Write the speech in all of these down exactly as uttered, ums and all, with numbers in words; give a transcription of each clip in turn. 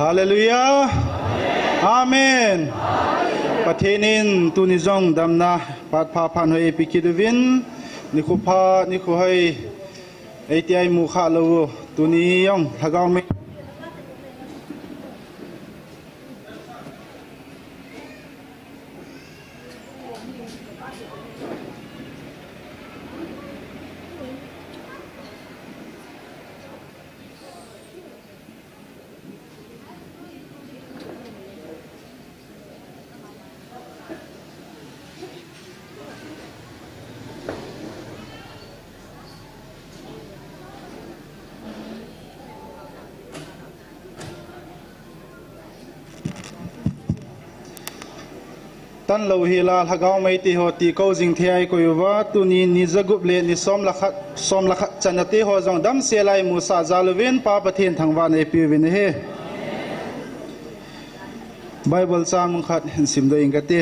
Hallelujah. Amen. Pathen in tuni jong damna phat pha phat hoi eipeh kit uvin, nikho pha, nikho hoi, eiti a imu kha lou u, tuni jong lhagao mei Tan lou hi la, lhagao mei te ho ti kou jing thei a ikoi uva, tuni ni jagup le ni som le khat, som le khat channa te ho jong damsel a imusah jal uvin, Pa Pathen thangvahna eipeh uvin ahi. Bible chang mun khat hin simdoh inge kati.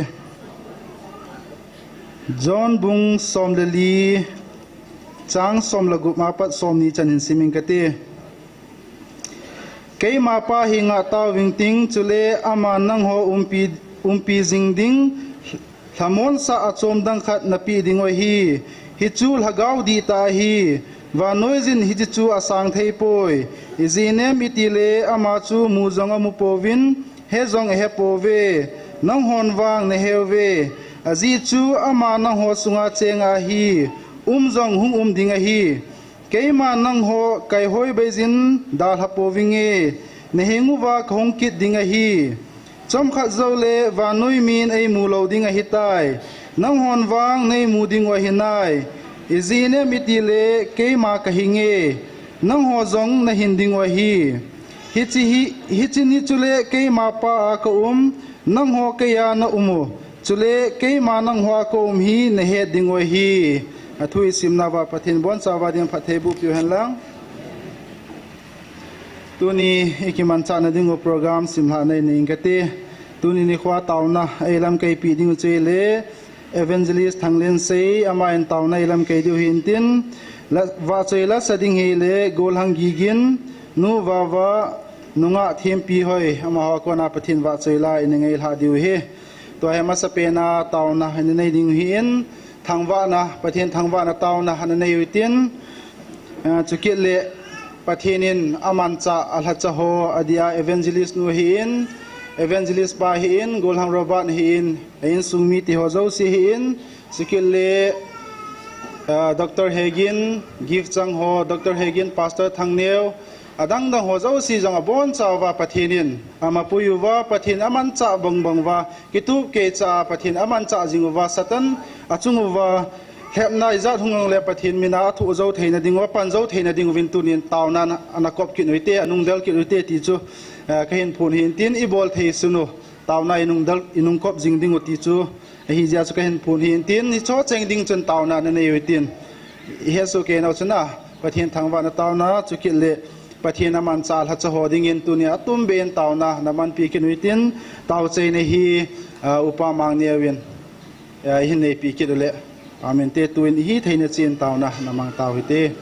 John bung som le li, chang som le gup a pat som ni chan hin sim inge kati. Keima Pa henga taovin ting, chule aman nangho umpi, umpi jing ding lhamonsah achom dang khat napeh diu ahi. Hichu lhagao dihtah ahi. Vannoi jin hiche chu asang thei poi. Ijeh inem itile ama chu mu jong amu pouvin, he jong ahe pouve. Nanghon vang nahe uve. Ajeh chu ama nangho chunga cheng ahi. Um jong hung um ding ahi. Keiman nangho kaihoi beijin dalha pouvinge, naheng uva kahung kit ding ahi. Chomkhat joule vannoi min eimu lou ding ahitai. Nanghon vang neimu diu ahinai. Ijeh inem itile keima kahinge, nangho jong nahin diu ahi. Hiche hi, hiche ni chule keima Pa a kaum, nangho keiya naum u. Chule keima nangho a kaum hi nahet diu ahi. Athu isimna uva Pathen ibonchauva din phatthei boh peh u hen lang. Tuni ikimanchahna diu program simlhahna inei inge kati. Tuni nikho a taona eilamkai peh diu chu ahile Evangelist Thanglensei, aman taona eilamkai diu ahin tin, la, vahchoi lasa ding ahile Golhang Gigin, Nu Vava, nungah Thempi Hoi, amaho a kona Pathen vahchoi la ina ngailha diu ahi. Tua hi amasapen a taona ina nei diu ahin, thangvahna, Pathen thangvahna taona ana nei u hitin, ah, chukit le Pathen in amanchah alhacha ho, adeh a evangelist nu ahin, evangelist pa ahin, Golhang Robert ahin, a insung mite ho jouse ahin, chukit le, ah, Doctor Hegin, Gift Chang ho, Doctor Hegin, Pastor Thangneo, adang dang ho jouse jong abonchauva Pathen in amapui uva, Pathen amanchah bang bang uva, kitup keicha a Pathen amanchah jing uva, Satan achung uva lhepna ijat hung jongle Pathen mina athoh jou theina diu, apan jou theina diuvin tunin taona ana, ana kop kit u hite, anung del kit u hite ti chu, eh, kahin phon ahin tin, ibol thei sun u taona inung del, inung kop jing diu ti chu, ahi jeh a chu kahin phon ahin tin, hicho cheng ding chun taona nanei u hitin. Ihet soh kei nau chun a, Pathen thangvahna taona, chukit le Pathen amanchah alhacha ho dingin tunia atumbeh in taona namanpi kit u hitin, taochaina hi, ah, Upa Mangneo in, ah, ihin neipeh kit u le. Amen te, tuin ihi theina chan taona namang tau hite.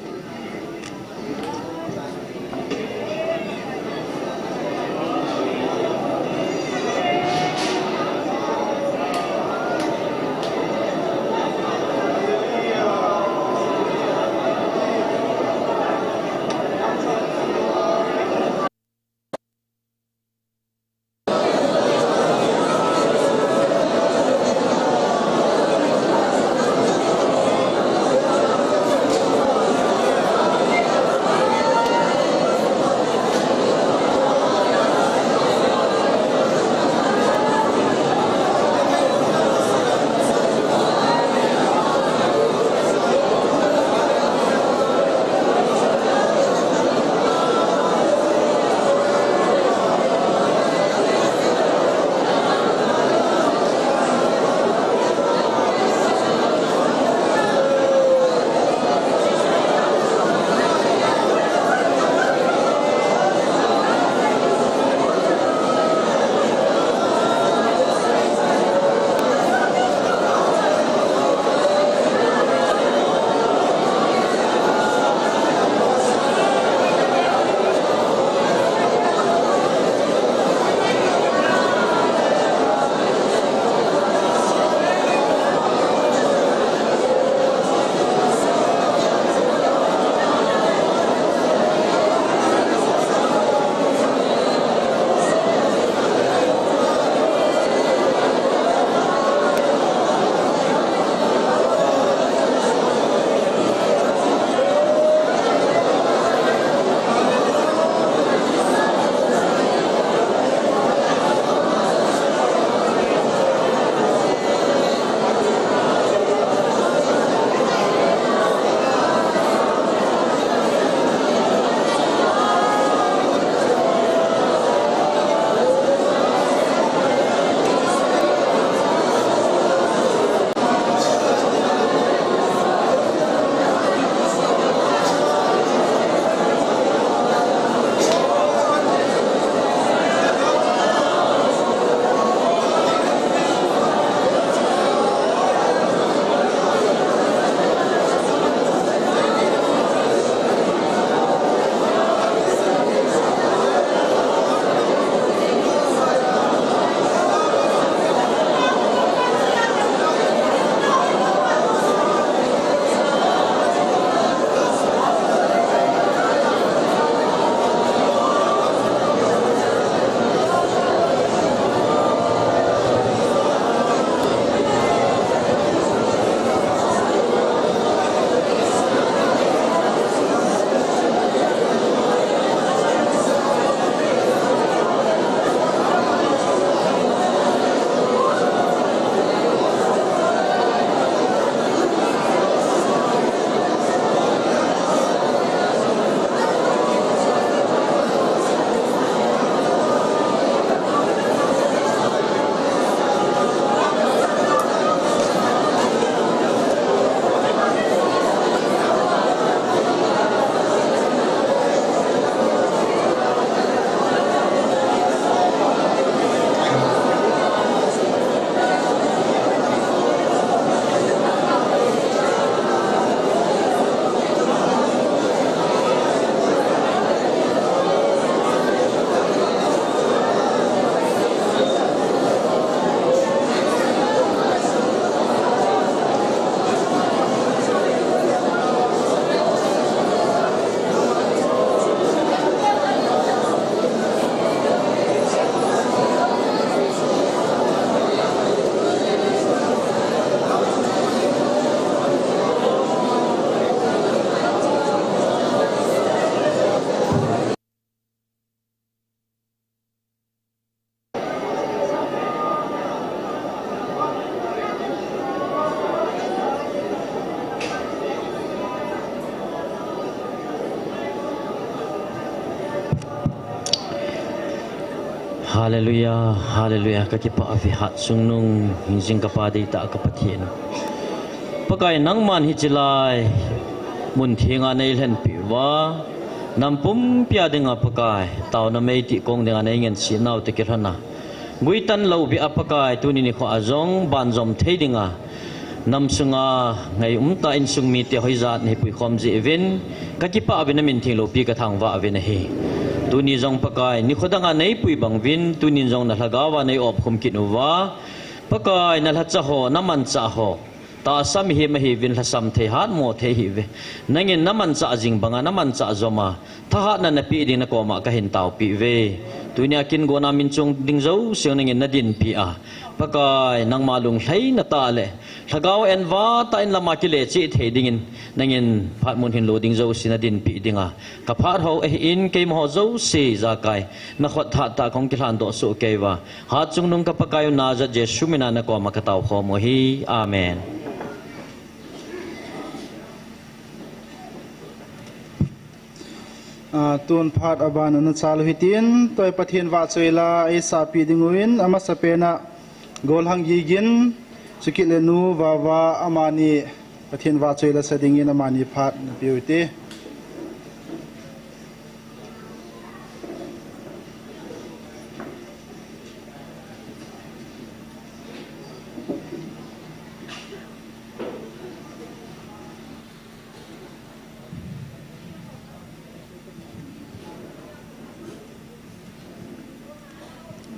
Hallelujah, hallelujah. Ka kipah uve, Hatchungnung hingjing ka Pa deitah ka Pathen. Pakai, nangman hiche lai mun thenga nei lhenpi uva, nam pumpia dinga Pakai, taona mei tihkong dinga nei ngense nau te kilhona, guitan lou beh a Pakai, tuni nikho a jong banjom thei dinga nam sunga ngai umtah insung mite hoijat nei puikhom jeh uvin, ka kipah uvin, na min theng loupi ka thangvah uvin ahi. Tuni jong Pakai, nikho danga nei pui bang uvin, tunin jong na lhagao a nei opkhum kit uva, Pakai, na lhacha ho, na manchah ho, tahsa mihem ahiuvin, lhasam thei, hatmo thei ahiuve. Nangin na manchah jing banga, na manchah joma, thahatna na pe ding na koma ka hin taopi uve. Tunia kin gona min chung ding jouse nangin na dinpi a, Pakai, nangma lunglhaina tah le lhagao en vah tah in lama kile cheh thei dingin, nangin phat mun hin lo ding jouse na dinpi dinga, ka phat ho ahin, keima ho jouse jakai na khut thahat tah kong kilhan doh soh kei uva, Hatchungnung ka Pakai u, Nazareth Jesu mina na koma ka taokhom u ahi. Amen. Ah, tun phat aban ana chal u hitin, tua hi Pathen vahchoi la eisahpi ding uvin, amasapen a Golhang Gigin, chukit le nu Vava, amani Pathen vahchoi la sa dingin amani phat na pe u hite.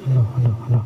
Hello, hello, hello.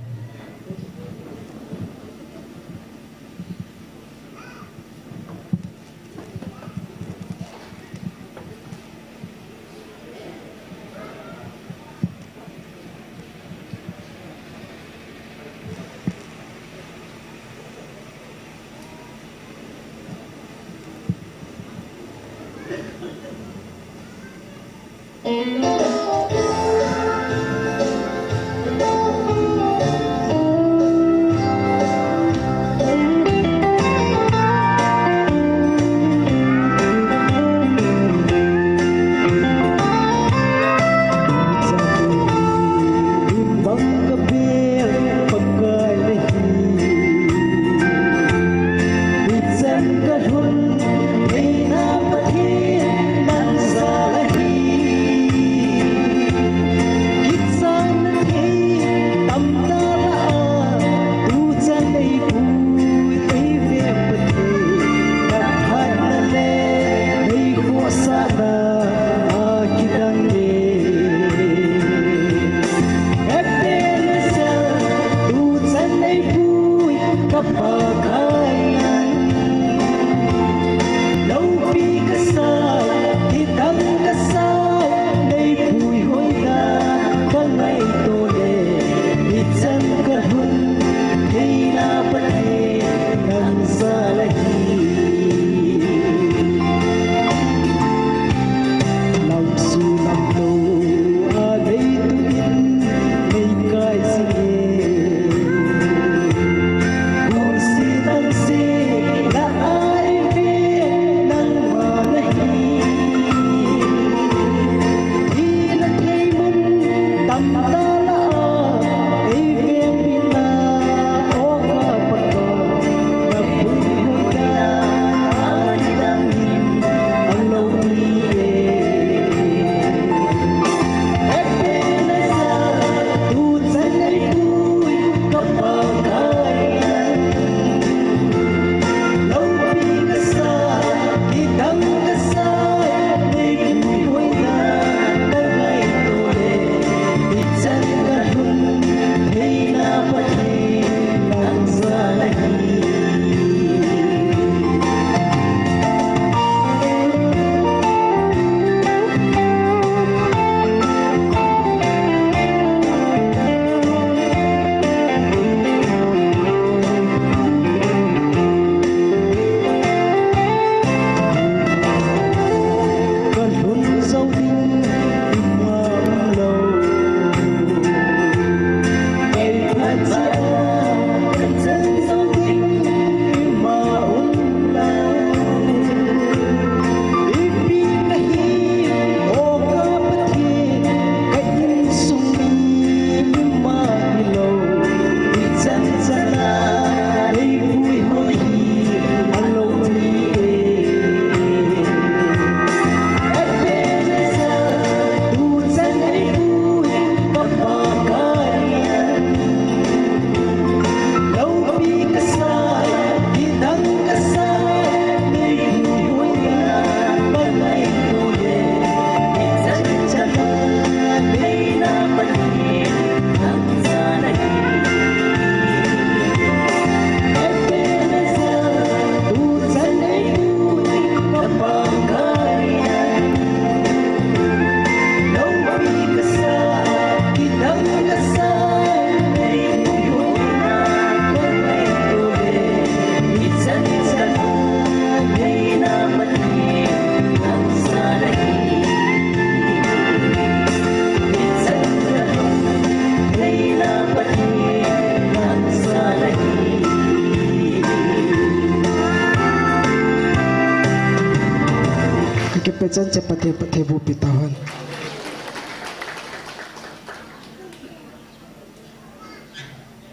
Chan che pate pate bu pi ta hon.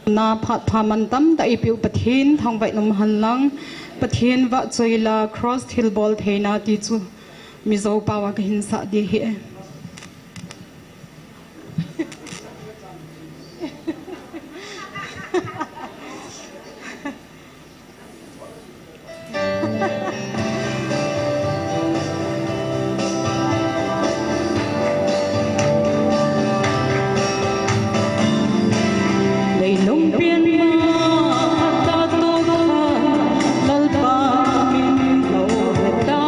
Na phat pha man tam ta i piu Pathen thangvah in um hen lang. Pathen vahchoi la cross thilbol theina ti chu Mizo pao a ka hin sah di hi e. Leilung pian ma ta to kha Lalpa min lo heta.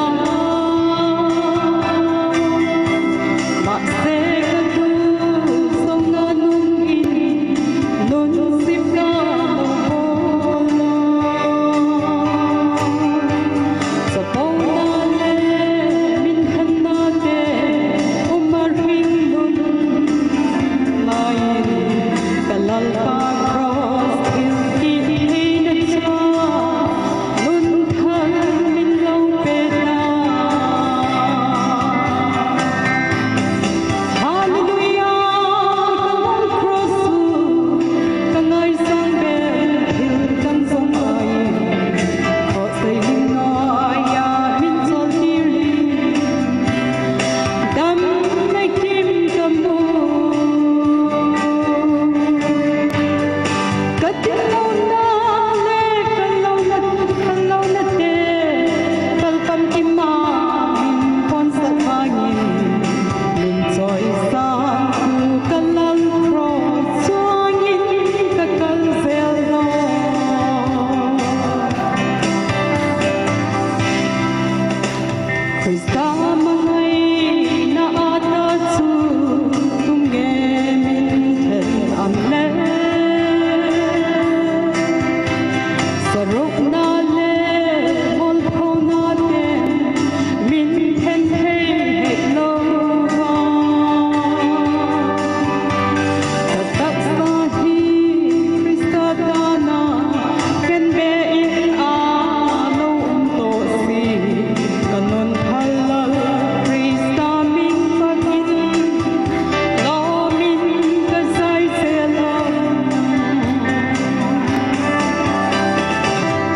Mahse ka tu song a nun in nun sip ka lo bol. Sapona le min khanna te umar hing nun lai ka Lalpa cross thil kit theina cha nun thang min lo pe ta. Hallelujah, ka Lal cross u, ka ngaisang bel thil chang song ai. Cross ei lim noi a min chol tir in. Damna kim ka mu. Ka tillouna le ka louna, ka louna te, kalkam kima min ponsat vangin, min choisang tu ka Lal cross chuangin ka kal zel lo. Christa mangaina a ta chu tum nge min then am le. Sarukna le molphouna te min then thei het lo va. Ka taksa hi Christa dana ken be in a lo um to si. Ka nun thal Lal Christa min bangin lo min ka zai zel lo.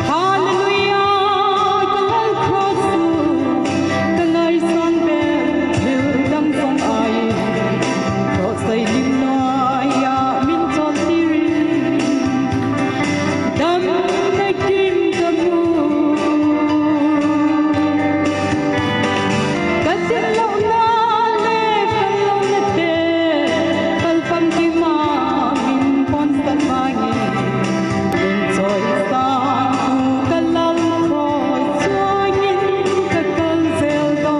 Hallelujah, ka Lal cross u, ka ngaisang bel thil dang song ai. Cross ei lim noi a min chol tir in. Damna kim ka mu. Ka tillouna le ka louna te, kalkam kima min ponsat vangin, min choisang tu ka Lal cross chuangin ka kal zel lo.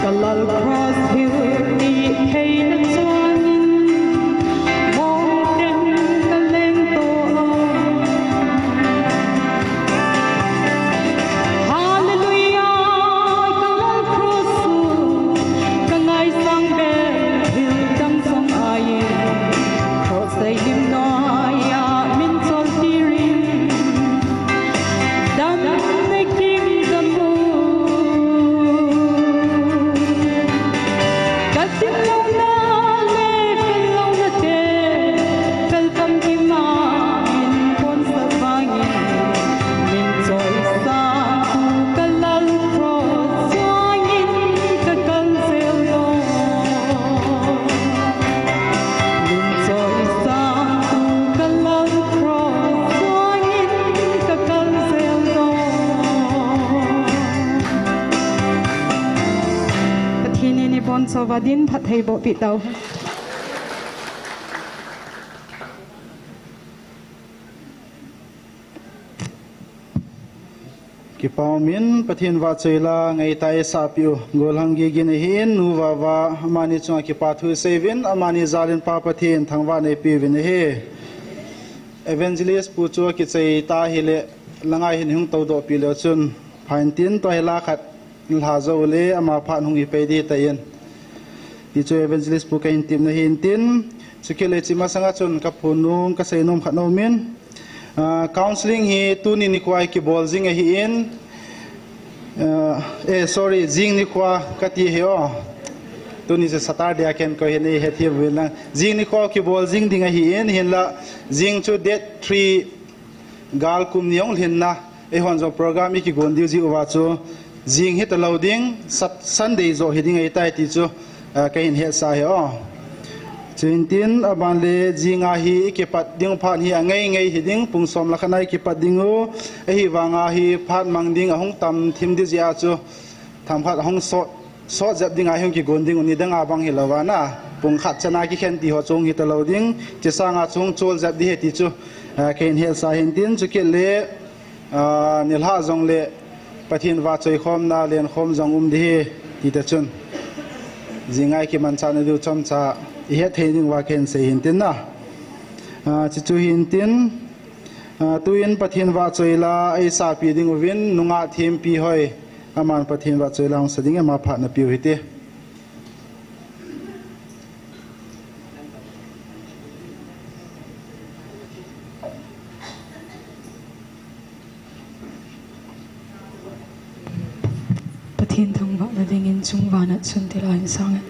Ka Lal cross thil kit theina chuangin, mong ten ka leng to a. Hallelujah, ka Lal cross u, ka ngaisang bel thil dang song ai. Cross ei lim noi a min chol tir in. Damna kim ka mu. Ka tillouna le ka louna te, kalkam kima min ponsat vangin, min choisang tu ka Lal cross chuangin ka kal zel lo. Min choisang tu ka Lal cross Vadin phatthei boh pi tau. Kipah umin Pathen vahchoi la ngai tai sa piu. Golhang Gigin ahin, nu Vava, amani chunga kipathu seivin, amani jalin Pa Pathen thangvah neipiuvin ahi. Evangelist pu chu kichai ta hile, la ngai hin hung toudoh pi leu chun, phain tin tua hi la khat lha jou le, ama phat hung hi pei di ta in. Ti chu evangelist pu kahin tepna hin tin, chukit le hiche masanga chun kaphon nom, kasei nom khat nom in, ah, counseling hi tuni nikho a kibol jing ahin, ah, eh, sorry, jing nikho kati hi o. Tuni chu Saturday a ken ko hin ei hethem uvin lang. Jing nikho kibol jing ding ahin, hinla jing chu date three, gal kum ni hung lhinna, eihon jong program i kigon diu jeh uva chu, jing hita lou ding, Sat-, Sunday joh hi ding ahitai ti chu, ah, kahin hetsah hi o. Chuin tin, aban le jing a hi i kipat ding phat hi angai ngai hi ding, pung som le khat na i kipat ding u, ahivang a hi phat mang ding ahung tam thim di jeh a chu, themkhat hung sot, sot jep ding a hung kigon ding u, nidang a bang hilou va na. Pung khat chan a kikhen ti ho chu hung hita lou ding, hiche sang a chu hung chol jep di hi ti chu, ah, kahin hetsah hin tin, chukit le, ah, nilhah jong le Pathen vahchoi khomna lenkhom jong um di hi, ti ta chun. Jing a i kimanchah na diu chomcha i het thei ding uva kahin sei hin tin na. Ah, chuchu hin tin, ah, tuin Pathen vahchoi la ei sa pi ding uvin, nungah Thempi Hoi. Aman Pathen vahchoi la hung sa ding, ama phat na piu hite. Pathen thangvah na dingin chungvana chun tila in sang in.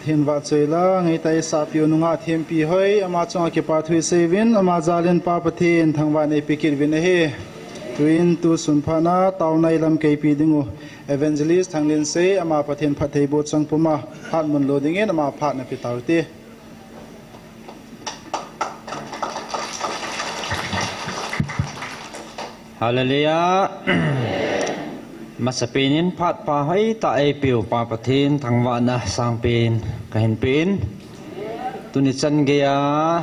Pathen vahchoi la, ngeitah a eisahpiu nungah thempi hoi, ama chunga kipathu iseiuvin, ama jalin Pa Pathen thangvahna eipeh kit uvin ahi. Tuin tusun phatna taona ilamkaipi dingu Evangelist Thanglinsei, ama Pathen phattheiboh chang puma phat mun lo dingin ama phat nape taute. Hallelujah. Masapen in phat pha hoitah eipeu Pa Pathen thangvahna sangpen kahin pen. Tuni chan geiya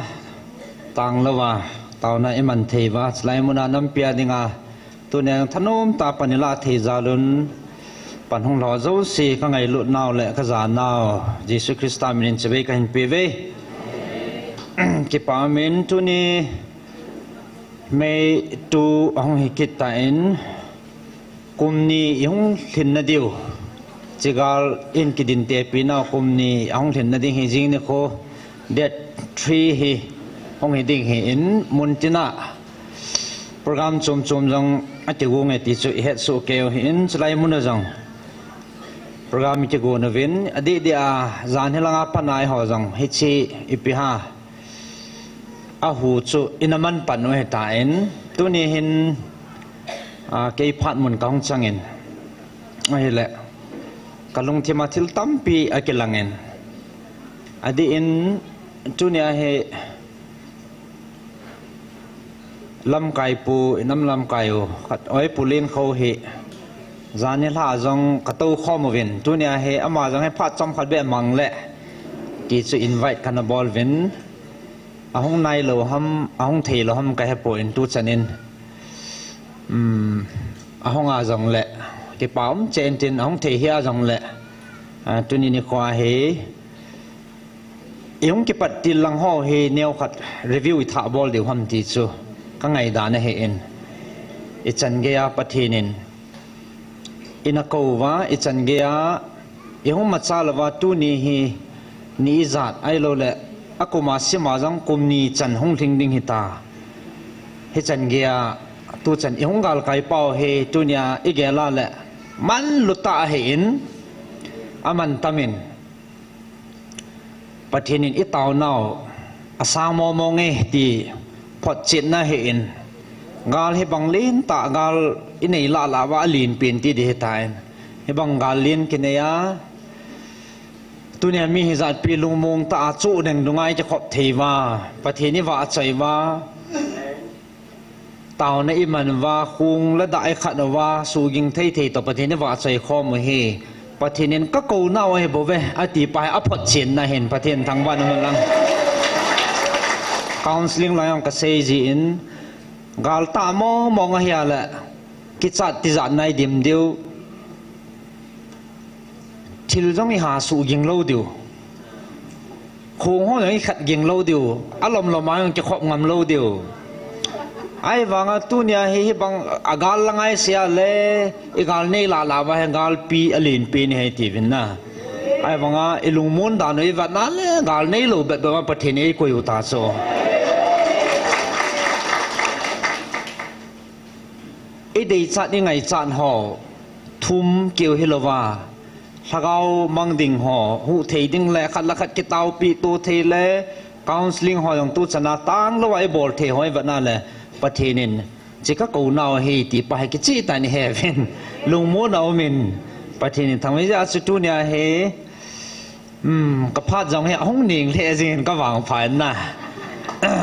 tanglouva taona iman theiuva, chulai muna nampi a dinga tunia thanom tah a pan ilah thei jalun, pan hung lou jouse kangailut nau le kajanau Jesu Christa minin chibai kahin peuve. Kipah umin tuni May two ahung hi kit tan, kum ni ihung lhinna diu, hiche gal in kidintepi nau kum ni ahung lhinna ding hi jing nikho date three hi hung hi ding hin, muntina program chom chom jong akigong e ti chu ihetsoh keiyu hin, chulai muna jong program ikigon uvin, adeh deh a jan hilanga panai ho jong hiche ipi ham ahu chu ina man pan u ahitan, tuni hin, a, kei phat mun kahung changin, ahile kalungthima thil tampi akilangin, adeh in tunia hi lamkaipu, inam lamkai u khat oi Pu Linkho hi jan nilhah jong katou khom uvin, tunia hi ama jong hi phat chomkhat beh mang le ti chu invite kana bol uvin, ahung nailou ham, ahung theilou ham kahepon, tuchan in, um, ahung a jongle kipa um cheh intin, ahung thei hia jongle, a, tuni nikho hi ihung kipat til lang ho hi neokhat review ithah bol diu ham ti chu kangaidan ahin, ichan geiya Pathen in ina kouva, ichan geiya ihung macha louva, tuni hi ni ijat ahiloule akum a sim a jong kum ni chan hung lhing ding hita. Hichan geiya tuchan ihung galkai pau hi tunia igel a le manlutah ahin, aman tamin Pathen in itaonau asang momo nge ti photchetna ahin, gal hibang lentah gal inei lahlah uva alenpen ti ding ahitan, hibang gal len kinei a, tunia mi hijatpi lungmong tah a choh deng dunga ikikhop thei uva, Pathen ivahchoi uva, taona iman uva, khong le dah ikhat uva, suhging thei thei toh Pathen ivahchoi khom u hi Pathen in kakounau ahibouve ati pa hi aphotchetna ahin, Pathen thangvahna umhen lang. Counselling lang jong kasei jin, gal tah mong mong ahia le kichat tijat nai dim diu, thil jong iha suh ging lou diu, khong ho jong ikhat ging lou diu, alom lom a jong kikhop ngam lou diu. Ahivanga tunia hi hibang a gal la ngaisea le igal nei lahlah uva hi galpi alenpen ahi tiuvin na. Ahivanga ilungmon dan u ivetna le gal neilou bep bep a Pathen in eikoi u ta chu. Ideichat ingaichat ho thum keu hilouva, lhagao mang ding ho, huh thei ding le khat le khat kitaopeh to thei le counselling ho jong tuchan a tanglouva ibol thei ho ivetna le Pathen in hiche kakounau ahi ti pa hi kicheh tah in iheuvin, lungmon a umin, Pathen in thangvah jeh a chu tunia hi um, kaphat jong hi ahung ning lheh jingin kavangphat in na.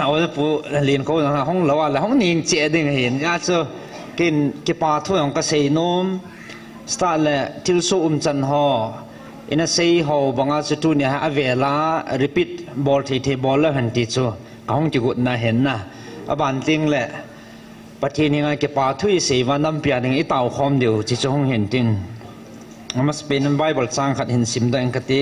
Oja Pu Linkho jong ahung lou a le hung ning cheh ding ahin, hijeh a chu ken kipa thu jong kasei nom, start le thilsoh umchan ho ina sei ho banga chu tunia hi avel a repeat bol thei thei bol leu hen ti chu kahung kigotna ahin na. Aban tengle Pathen henga kipa thu isei uva nampi a ding itao khom diu hiche chu hung hin tin. Amasapen in Bible chang khat hin simdoh ing kate.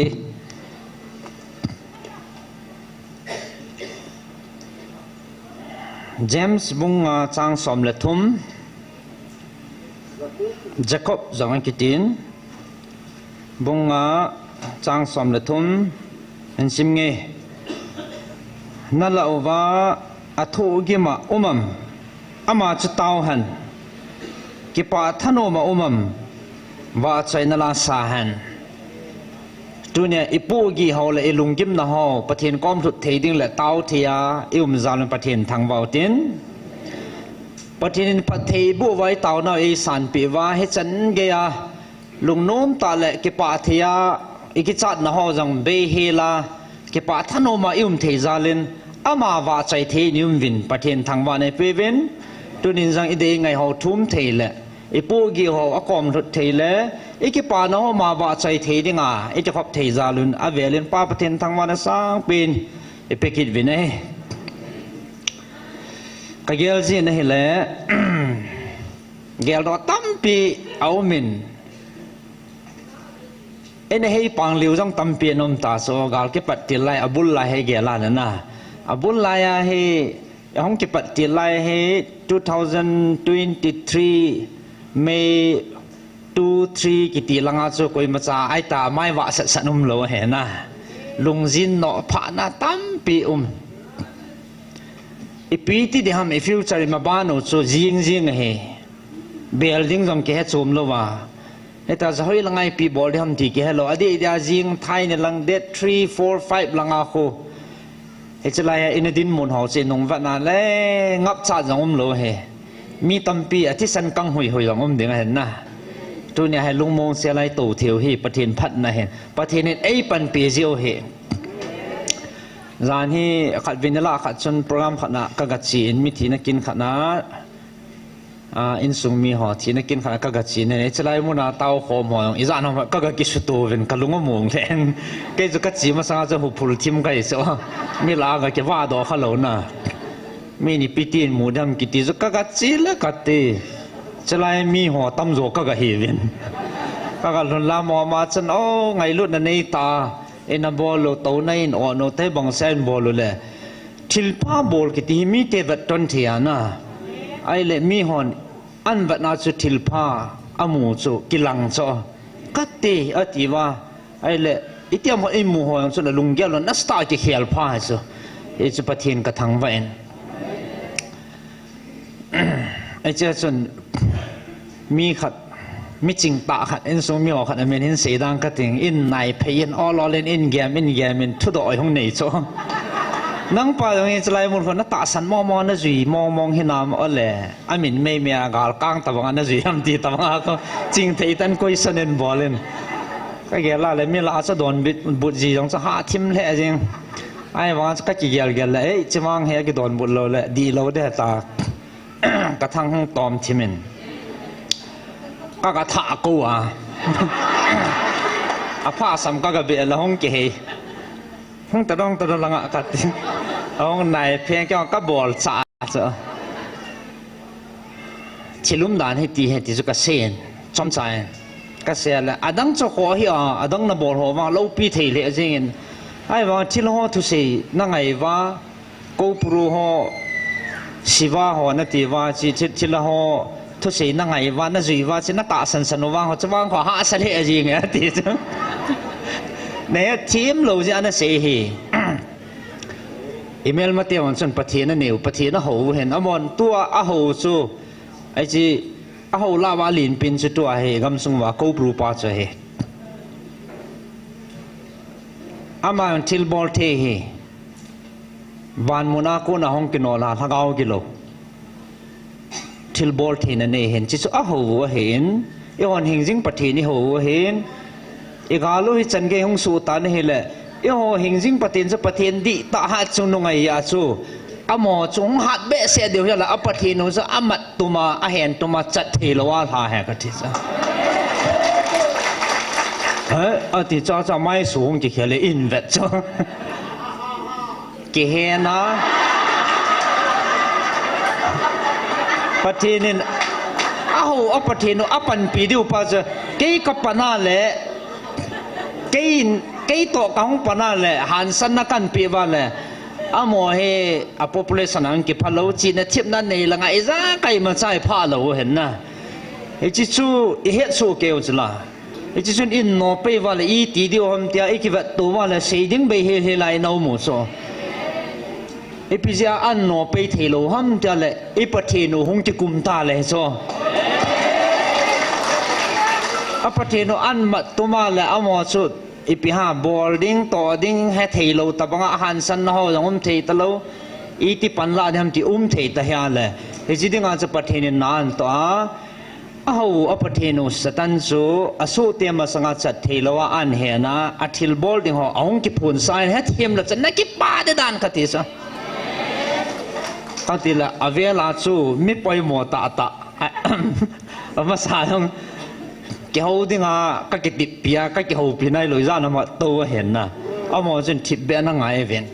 James bung nga chang som le thum, Jacob jong akitin. Bung nga chang som le thum, hin sim nge. Nalah uva athohgim a um am, ama chu tao hen. Kipah thanom a um am, vahchoi nala sa hen. Tunia i pohgih ho le i lunggimna ho Pathen kom lhut thei ding le tao thei a i um jal un Pathen thangvah u tin. Pathen in phatthei boh uva i taonau eisanpeh uva hichan geiya lungnom tah le kipah thei a i kichatna ho jong beihel a kipah thanom a i um thei jal in ama vahchoi thei in i um uvin Pathen thangvahna i pe uvin. Tunin jong i dei ngai ho thum thei le i pohgih ho akom lhut thei le i kipana ho ama vahchoi thei dinga i kikhop thei jal un avel in Pa Pathen thangvahna sangpen i pe kit uvin ahi. Ka gel jin ahile, geldoh tampi a um in, eina hei pang liu jong tampi ana um ta chu, gal kipat til lai, abul lai hi gel a na. Abul lai a hi, ahung kipat til lai hi two thousand twenty-three May two three kiti langa chu koimacha aita mai vah sat sat umlou ahi na. Lungjin nophahna tampi um. Ipi ti ding ham i future i maban u chu jing jing ahi. Bel ding jong kihe chom lou a. Hita jahoi langa ipi bol ding ham ti kihe lou. Adeh dia jing thai ni lang date three, four, five langa khu. Hiche lai a ina dinmun ho chu i nung vetna le ngapcha jong umlou ahi. Mi tampi a thisan kang hui hui jong um ding ahi na. Tunia hi lungmong sel a i tou thei u hi Pathen phatna ahin. Pathen in eipanpi jiu ahi. Jan hi khatvei nilhah khat chun program khat na ka gache in mithi nakin khat na, ah, insung mi ho thina kin khat na ka gache in, hiche lai muna tao khom ho jong ijat ham ka gakisuto uvin ka lung among lheh in. Kei chu kache masanga chu huphul thim kahi chu. Mi lah a gakivah doh khalou na. Mi ni ipi tin mu ding ham kiti chu ka gache le kati. Hiche lai mi ho tamjo ka gahi uvin. Ka galhun lam mama chun, o, ngailutna neita. Ina bol u, touna in, o, note bangsa in bol u le. Thilpha bol kiti hi mite vetton thei ana. Ahile mihon ahin vetna chu thilpha amu chu kilang chu. Kati, ati uva. Ahile, itiham ho imu ho jong chu na lunggel lou, nasatah a kikhel pha hi chu. Hichu Pathen ka thangvah in. Hiche chun mi khat, mi chingtah khat, insung mi ho khat amin hin sei dang kating, in naiphei in, ol ol in, in gem, in gem in, thudoh hung nei chu. Nangpa jong hiche lai mun khu natahsan mong mong, najui mong mong hinam ole, amin meimei a galkang tabang a najui ham ti tabang a khu, chingthei tah in question in bol in. Ka gel a le mi lah a chu donbut ji jong chu hathim lheh jeng. Ahivang chu ka kigel gel le, ei, chimang hi akidonbut lou le, dihlou ding ahi ta. Ka thang hung tom thim in. Ka gathah kou a. Apha sam ka gabeh la hung kihei. Hung tadong tadong langa kati. Ahung naiphei kei ka bolcha chu. Thil umdan hiti ahi ti chu kasei in, chomcha in. Kasei le, adang chu kho hi a, adang nabol ho vang loupi thei lheh jeng in. Ahivang thil ho thusei nangai uva, Koupuru ho, Siva ho nati uva, chi, chi, thil ho thusei nangai uva, najui uva, chi natahsan san u vang ho, chuvang ho hahsa lheh jeng e, ati chu. Nahethem lou jeh a nasei hi. Email mate hon chun Pathen aneiu, Pathen ahou hen, amahon tua ahou chu, ahi chi, ahou lah uva alenpen chu tua hi, gamsung uva Koupuru pa chu ahi. Aman thilbol thei hi, van mun a kona hung kinol a, lhagao gilou. Thilbol theina nei hen, chi chu ahou u ahin, eihon hingjing Pathen ihou u ahin, igal u hichan gei hung soh tan ahile, eiho hingjing Pathen chu Pathen dihtah hatchungnung ahi a chu, amaho chu hung hat behseh diu hi la, a Pathen u chu amat tum a, ahen tum a, chat theilou a lha he kati chu. He, ati cha cha maisu hung kikhel le in vet chu. Kihen a. Pathen in, ahou a Pathen u, apanpi diu pa chu, kei kapan a le, kei in, kei toh kahung pan a le, hansanna kahin peh uva le, amaho hi a population a hung kiphalou, chihna thepna nei langa ijakai imacha iphah lou u hen na. Hiche chu ihetsoh keiu chu la. Hiche chun in nopei uva le iti diu ham tia ikivetto uva le sei ding beihel hel a ina um u chu. Ipi jeh a an nopei theilou ham tia le i Pathen u hung kikum ta le chu. A Pathen u an mat tum a le amaho chu Ipi ham, bol ding, toh ding, hethei lou tabanga ahansan na ho jong um thei talou. Iti panla ding ham ti um thei ta hia le. Hichi dinga chu Pathen in na anatoh a. Ahou a Pathen u Satan chu, asuhte masanga chat thei lou a ahin hena, athilbol ding ho, ahung kiphonsah in, hethem le chan na kipah ding dan kati sa. Kati le, avel a chu, mi poimo tahtah. Amasa jong, kihou dinga, kakiteppi a, kakihoupi nailou, ijat ham tou ahin na. Amaho chun thipbeh na ngai uvin.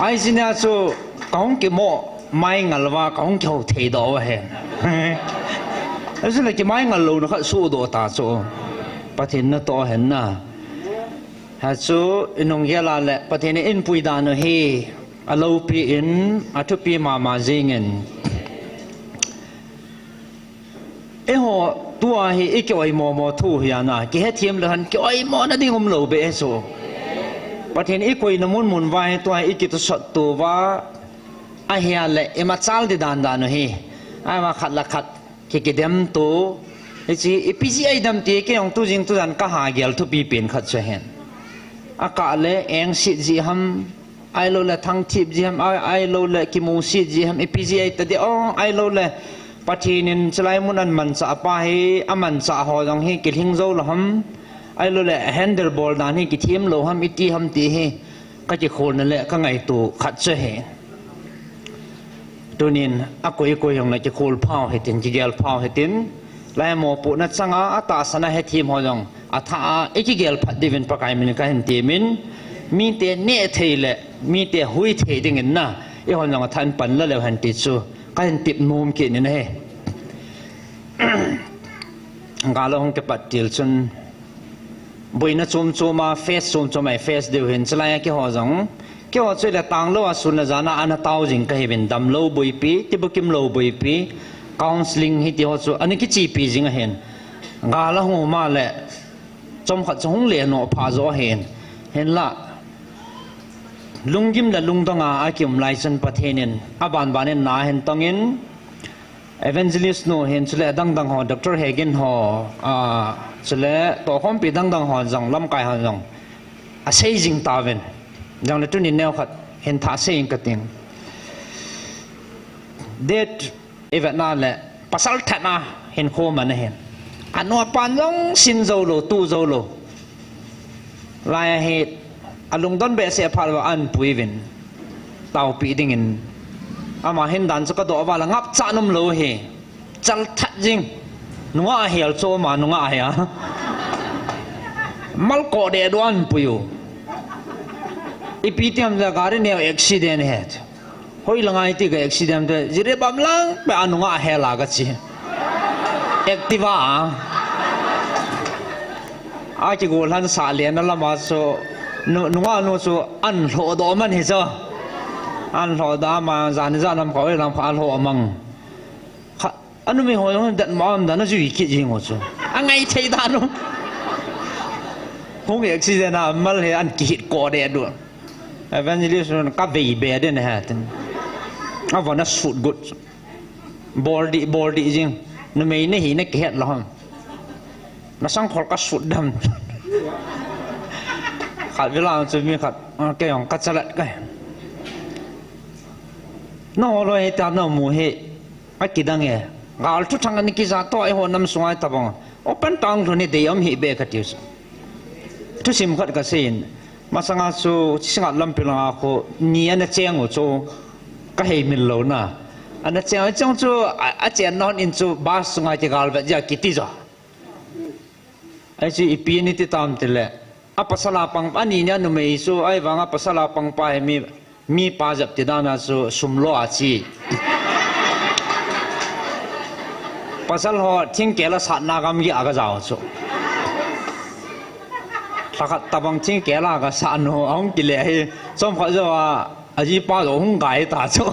Ahi jeh a chu, kahung kimo, mai ngal uva, kahung kihou thei doh uva ahi. Achu le kimai ngal louna khat sohdoh ta chu. Pathen natoh ahin na. Hichu, inung gel a le, Pathen in eipui dan u hi, aloupi in, athupi mama jingin. Eiho, tua hi, iki oimo mo thu hi ana, kihethem le han, ki oimo na ding umlou beh e chu. Pathen ikoina mun mun uva hi, tua hi, iki tusot tou uva, ahia le, imachal ding dan dan u hi. Ahivang khat le khat, ki kidem tou, hichi, ipi jeh a idem ti, kei jong tu jing tu jan kaha gel thupi pen khat chu ahin. Akah le, engset jeh ham, ahilou le thangthip jeh ham, a, ahilou le kimusit jeh ham, ipi jeh a ita ding, o, ahilou le Pathen in chulai mun ahin manchah pa hi, amanchah ho jong hi kilhing jou lou ham, ahilou le handle bol dan hi kithem lou ham, iti ham ti hi, kakikholna le kangaito khat chu ahi. Tunin, akoi koi jong le kikhol phau hitin, kigel phau hitin, lai mopohna changa, atahsan a hethem ho jong, athah a, ikigel phat diuvin Pakai min kahin temin, mite neh thei le, mite hui thei dingin na, eihon jong athah in pan la leu hen ti chu, kahin tep nom kit in ahi. Gal ahung kipat til chun, boina chom chom a, face chom chom a, face diu hin, chulai a keiho jong, keiho chu le tanglou a sun le jan a ana tao jing kahiuvin, damlou boipi, tibukim lou boipi, counselling hiti ho chu, ana kichepi jing ahin. Gal ahung um a le, chomkhat chu hung le noh pha jo ahin. Hinla, lunggim le lungdong a, akium lai chun Pathen in, aban ban in na ahin tongin, Evangelist nu hin chule adang dang ho, Doctor Hagin ho, a, chule tohkhompi dang dang ho jong, lamkai ho jong, asei jing tauvin. Jongle tuni neokhat hin thah sei ing kating. Date ivet na le, pasal that na hin kho man ahin. Anu apan jong sin jou lou, tu jou lou. Lai a hi, alungdon behseh phat uva ahin pui uvin. Taopi dingin. Ama hin dan chu kadoh uva le ngapcha nom lou hi. Chal that jing. Nungah ahel chu ama nungah ahi a. Malkoh deh du ahin pui u. Ipi ti ham le gari neo accident ahi. Hoilanga iti ka accident te, Jiribam lang pe a nungah ahel a kachi. Activa a. Akigol han sah lena lama chu, nu, nungah nu chu ahin lhohdoh man hi chu. Ahin lhohdoh a ama jan ijat lam kha, hoilam kha alhoh mang. Kha, anumei ho jong dan ma um dan ajui kit jing u chu. Angai thei dan u. Hung accident a mal hi ahin kihit koh deh du. Evangelist nun kavei be den ahi tin. Avon asut got. Bol dih, bol dih jing. Numei nahi na kihet lou ham. Nasangkhol kasut dem. Khat vela chu mi khat, a, kei jong kachalet kahi. Nangho loi hi ta namu hi. Akidang e. Gal thuthang ana kija toh eiho nam sunga tabang. Open town lhun hi deium hih beh katiu chu. Thusim khat kasei in. Masanga chu Chisingat lampi langa khu ni ana cheng u chu kahei mil lou na. Ana cheng, acheng chu a, achenna hon in chu bus sunga kigal vet jia kiti jo. Ahi chu ipi ni ti tam tile. Apasal a pang, ani nia numei chu, ahivanga pasal a pangpa hi mi, mipa jep ti dan a chu sum lo a chi. Pasal ho thingkel a satna gamgi a kajao chu. Lhakhat tabang thingkel a kasat nu, ahung kile hi, chomkhat jou a, ajipa jong hung gai ta chu.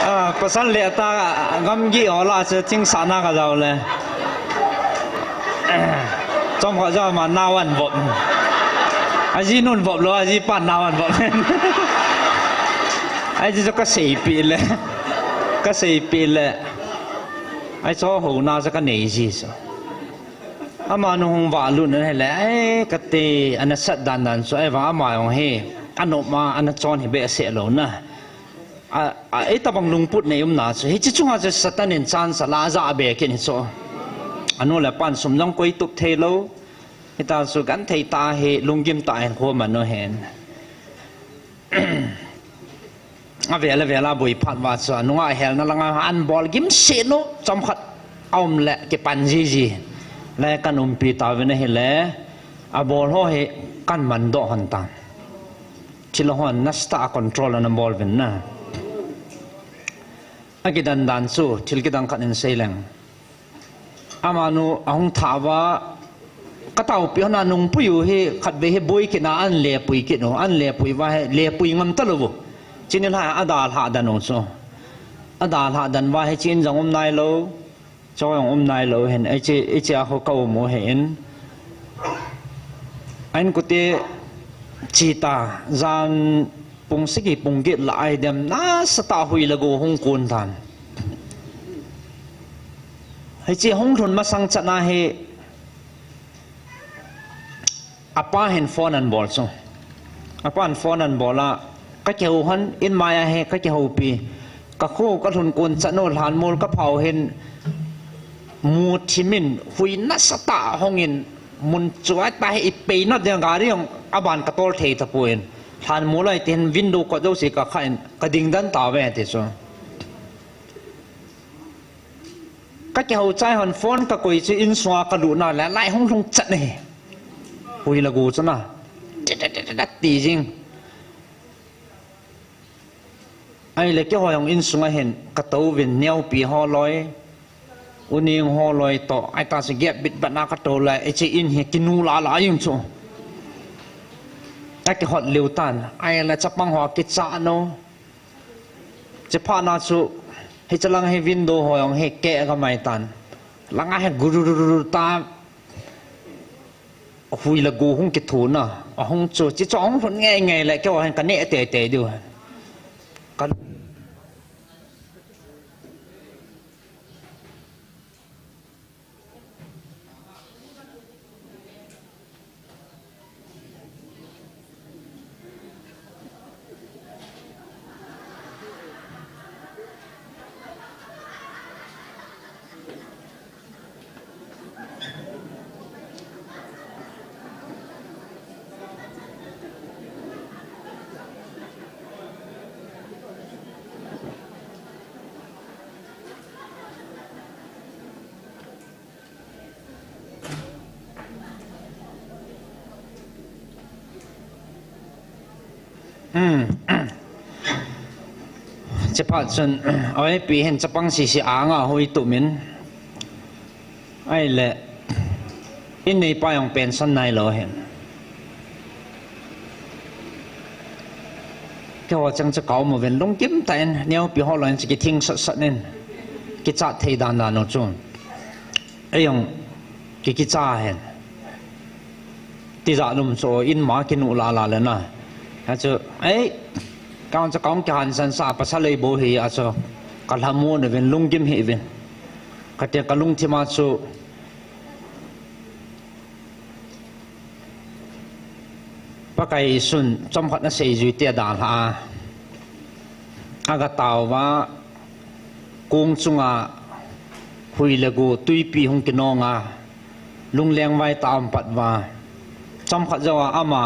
A, pasal le ta gamgi ho lah a chu thing satna kajao le. Chomkhat jou ama nao ahin vop. Ajinun vop lou, ajipan nao ahin vop. Ahi chu kaseipeh le. Kaseipeh le. Ai cho ho na cha ka nei ji so. Ama nu hung va lu na he le, ai ka te ana sat dan dan so, ai va ama yong he. Ano ma ana chon he be se lo na. A, a, ei tabang lungput nei um na so. Hi chi chunga cha Satan in chan sa la za be kin so. Anu le pan sum jong koi tup thei lo. Hita chu gan thei ta hi lunggim ta hen kho man no hen. A vela vela bui phat va chu nunga hel na langa an bol gim se no chom khat a um le ki pan ji ji. Le kan umpi ta ve na hi le a bol ho hi kan man do hon ta. Thil hon nasta a control na bol vin na. A ki dan dan chu thil ki dang khat in sei leng. Amanu ahung tha va, ka taupi hona nungpui u hi khat ve hi boi kina an le pui kinu, an le pui va hi le pui ngam ta lo vu. Chini la ada la dan u so. Ada la dan va hi chin jong um nai lo. Cho jong um nai lo hin, ei chi, ei chi a ho ka um u hin. Ain kute chi ta, jan pung sigi pung get la ai dem na sa ta hui la go hung kun tan. Hei chi hung lhun masang chana hi apa hin phone an bol chu. Apa hin phone an bol a ka keu han in maya he ka keu pi. Ka khu ka lhun kun chanu lhan mul ka phau hin mu thimin hui na sa ta hongin mun chuai ta hi i pei na deng gari hong aban ka tol thei ta puin. Lhan mul ai tin window ko deuh si ka kha in ka ding dan ta ve ti chu. Ka kihou chai hon phone ka koi chu insunga ka luhna le lai hung lhung chat nahi. Hui la gu chu na. Ti jing. Ai le kihou hong insunga hin ka tou vin neupi ho loi. Uning ho loi to. Ai ta si gap bit bat na ka tou le. Ai chi in hi kinu la la yung chu. Ai kihot liu tan. Ai le chapang ho kicha no. Chepha na chu, hi chalang hi window ho jong hi ke ka mai tan. Langa hi gurururu ta hui la gu hung kithu na. Ahung chu, chi chu hung lhun ngei ngei le, keu hin ka ne te te diu. Ka Hmm. Chepha chun, oi, pi hin chapang sisi anga hui tumin. Ai le, in nei pa jong pension nai lo hin. Keu chang cha kau mo ven lungkim ta in, neupi ho lo in cha kithing sat sat in. Kichat thei dan dan lo chu. Ei jong, ki kicha hin. Tija lum chu in ma kinu la la le na. Ha chu, ei, kaung cha kaung kihan san sa pasal ei bo hi a chu. Ka lhamu na vin lungkim hi vin. Ka te ka lungthim a chu. Pakai Isun chomkhat na seijui te dalha a. Aga tauva, kung chunga hui le gu tuipi hung kinonga, lungleng vai ta um pat va. Chomkhat jou a ama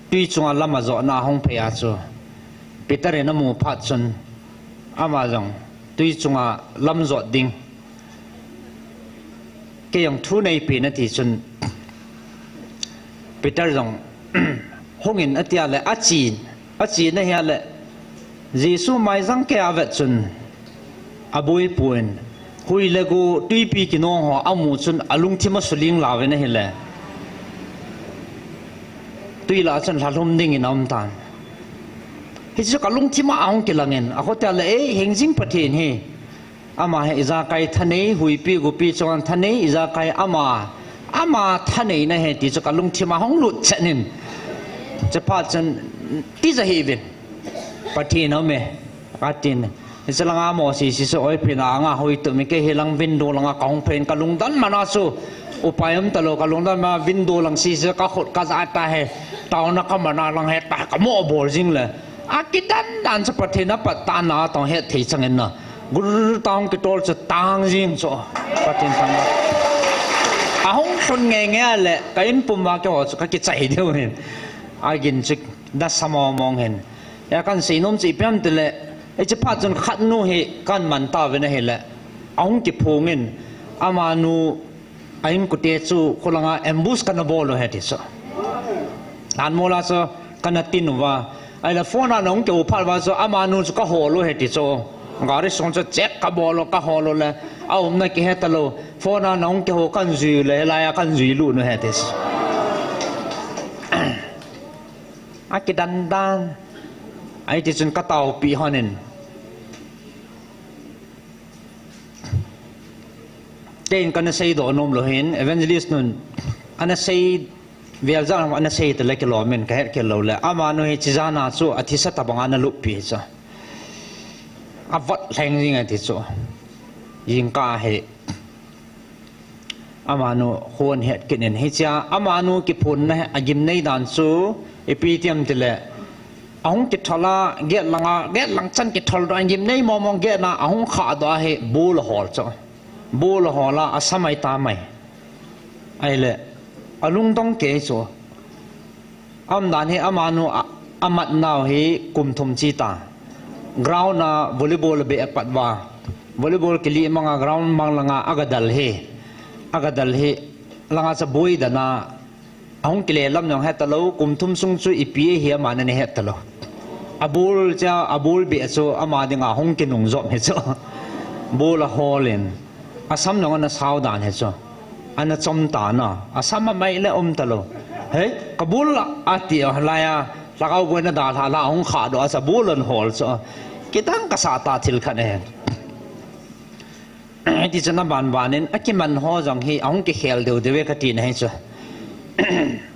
tui chunga lam ajotna hung phei a chu. Peter in amu phat chun ama jong tui chunga lam jot ding. Kei jong thu neipi na ti chun Peter jong hungin atia le achin, achin ahia le Jesu mai jang kei a vet chun abui puin hui le gu tuipi kinong ho amu chun alungthim asuling lauvin ahile tui la chun lhalhum dingin aum tan. Hichu ka lungthim a ahung kilangin, akhotia le, ei, hingjing Pathen hi. Ama hi ijakai thanei, huipi gupi chunga thanei, ijakai ama, ama thanei na hi ti chu ka lungthim a hung lut chet in. Chepha chun tija hi vin. Pathen aume, atin. Hiche langa mo sisi chu oipi na anga hoi tu mi kei hi lang window langa kahung phen kalungdon mana chu. Upai um talou kalungdon ma window lang sisi kakhut kajah ta he. Taona kamana lang he ta kamo bol jing le. Akidan dan chu Pathen apat tana tong he thei chang in na. Gur tong kitol chu tang jing chu. Pathen thangvah. Ahung lhun nge nge le ka in pum va ke ho chu kakichai deu hin. Agin chu da samo mong hin. Ya kan seinom chu ipi ham tile, hiche phat chun khat nu hi kan man tauvin ahile, ahung kiphongin, amanu a inkote chu kholanga ambush kana bol u ahi ti chu. Anmola chu kana tin uva, ahile phone a nahung kihou phat uva chu amanu chu kahol u ahi ti chu. Gari sung chu check kabol u, kahol u le, aumna kihe talou, phone a nahung kihou kan jui u le, hilai a kan jui lut u ahi ti chu. Akidan dan. Ahiti chun kataopi honin. Keiin kana seidoh nom lou hin, evangelist nun ana sei, vel jat ana sei tale kilom in kahet kit lou le. Amanu hi chijana chu athisa tabang ana luppi chu. Avot lheng jing ati chu. Jingkah hi. Amanu hon het kit in hichea, amanu kiphonna agimnei dan chu, ipi ti ham tile, ahung kithol a, gate langa, gate lang chan kithol dan gimnei mong mong gate na, ahung khahdoh a hi, bol ahol chu. Bol ahol a, asam ahi tamai. Ahile, alungdong kei chu. Aumdan hi amanu a, amatnau hi kum thum chi ta. Ground a volleyball abeh apat uva. Volleyball kilimang a ground mang langa agadal hi. Agadal hi langa chu boi dan a. Ahung kile lam jong het talou, kum thum sung chu ipi ahi ama ana het talou. Abol cha, abol beh chu ama dinga hung kinung jom hi chu. Bol ahol in. Asam jong ana sao dan hi chu. Ana chom tan a. Asam amai le um talou. Hei, kabol a ati a, hilai a, lhagao boina dalha la hung khahdoh a chu bol ahol chu. Kidang kasah ta thil khat ahi. Hiti chun aban ban in, akiman ho jong hi, ahung kikhel deu deu e kati na hi chu.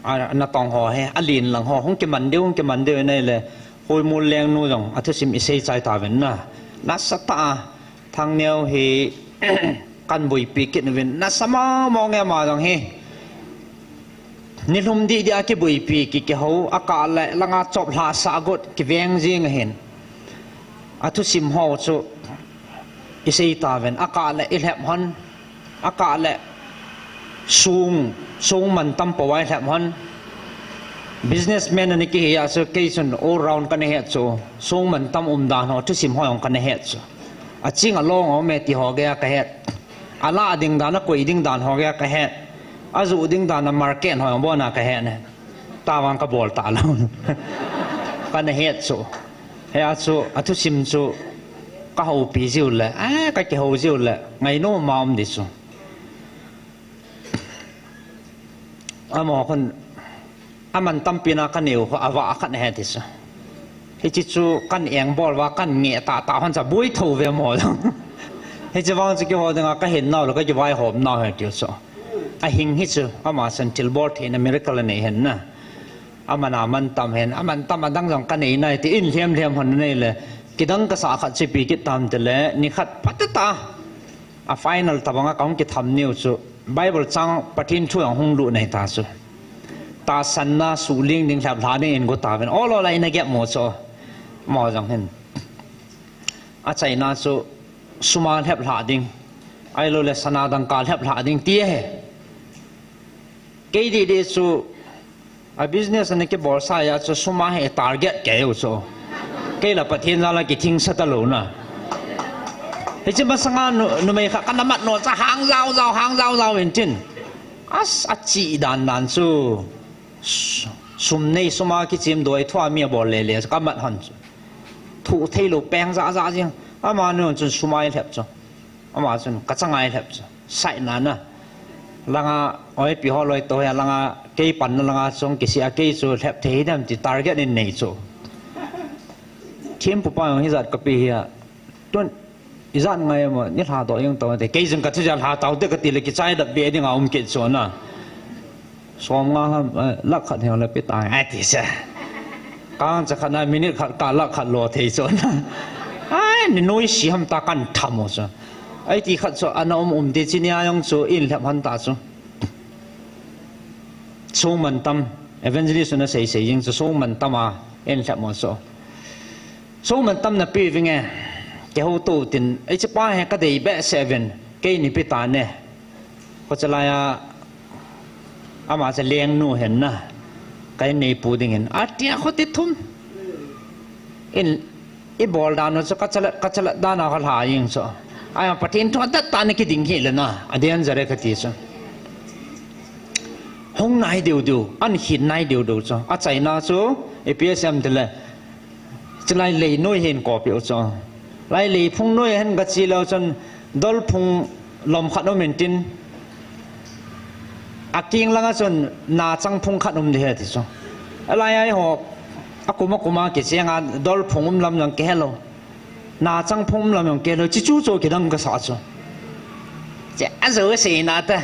A, natong ho hi, alen lang ho, hung kiman deu, hung kiman deu in ahile, Hoimol Lengnu jong, athusim isei chai tauvin na. Nasatah a, Thangneo hi, kan boipi kit uvin, nasa mong mong e ama jong hi. Nilhum dih dih a kiboipi ki, kihou, akah le, langa chop lhasah got, kiveng jing ahin. Athusim ho chu, isei tauvin, akah le, ilhep hon, akah le, song, song mantam pou a ilhep hon. Businessman ana kihi a chu, kei chun all round kana het chu, song mantam umdan ho, thusim ho jong kana het chu. Aching along a um e ti ho geiya kahet. Alah ding dan, akoi ding dan ho geiya kahet. Ajoh ding dan a market ho jong abona kahet ne. Tavang kabol talou. Kana het chu. Hia chu, athusim chu, kahoupi jiu le, eh, kakihou jiu le, ngainom a um di chu. Amaho khun, aman tampi na kaneo, avah khat ahi ti chu. Hiche chu, kan engbol uva, kan ngeh tahtah hon cha, boi thou ve mo. Hiche vang chu keiho dinga, kahinnau le, kakivaihomnau ahi ti chu. Ahing hi chu, ama chun thilbol theina miracle anei ahin na. Aman a mantam ahin, amantam adang jong kanei nai ti in lhem lhem hon anei le. Kidang kasah khat chu ipi kit tam tile, nikhat phatah a. A final tabanga kahung kitham niu chu, Bible chang Pathen thu jong hung lut nei ta chu. Tahsanna suhling ding lheplhah ding in go tauvin. Ol ol a ina gep mo chu. Mo jong hin. Achaina chu, sum a lheplhah ding. Ahilou le sana dangka lheplhah ding ti ahi. Kei didi chu, a business ana kibol sa a chu sum a hi target kei u chu. Kei la Pathen jal a kithingsa talou na. Hiche masanga nu, numei khat kana mat nom cha hang jao jao, hang jao jao in tin. As, achi dan dan chu. Sum nei sum a kichim doi thua mi abol le le chu kamat hon chu. Thu theilou peng ja ja jing. Amanu chun sum a ilhep chu. Ama chun kachang a ilhep chu. Sai na na. Langa, oi, pi ho loi to hia langa, kei panna langa chung kisi a kei chu lhep thei dem ti target in nei chu. Thempu pa jong hijat kape hia. Tun, ijat ngai mo, nei lhadoh jeng tau te. Kei jong kathu ja lha tau te kati le kichai dap be dinga um kit chu na. Som nga ham, eh, lakh khat heng le pe tai. Ati sa. Kang cha khat na minute khat ka lakh khat lo thei chu na. Ai, ni noi si ham ta kan tham u chu. Ai ti khat chu ana um um ti chi nia jong chu in lhep han ta chu. Sung man tam, evangelist na sei sei jing chu sung man tam a in lhep mo chu. Sung man tam na pi vinge, ke ho to tin, ai chi pa he ka dei be se ven, kei ni pi ta ne. Ko chalai a, ama cha leng nu hen na, kai nei pu ding hen. A tia kho ti thum. In, i bol dan u chu ka chala, ka chala dan a ka hla jing chu. Ai Pathen thu dat ta ni ki ding hi le na, a den jare ka ti chu. Hung nai deu deu, an khin nai deu deu chu. A chaina chu, A P S M te le, Chulai lei noi hin ko piu chu. Lai lei phung noi hin ka chi lou chun dol phung lom khat um in tin. A king langa chun na chang phung khat um di he ti chu. A lai ai ho a kuma kuma ki chenga dol phung um lam jong ki he lou. Na chang phung um lam jong ki he lou. Chi chu chu ki dang ka sa chu. Che a zo se na ta.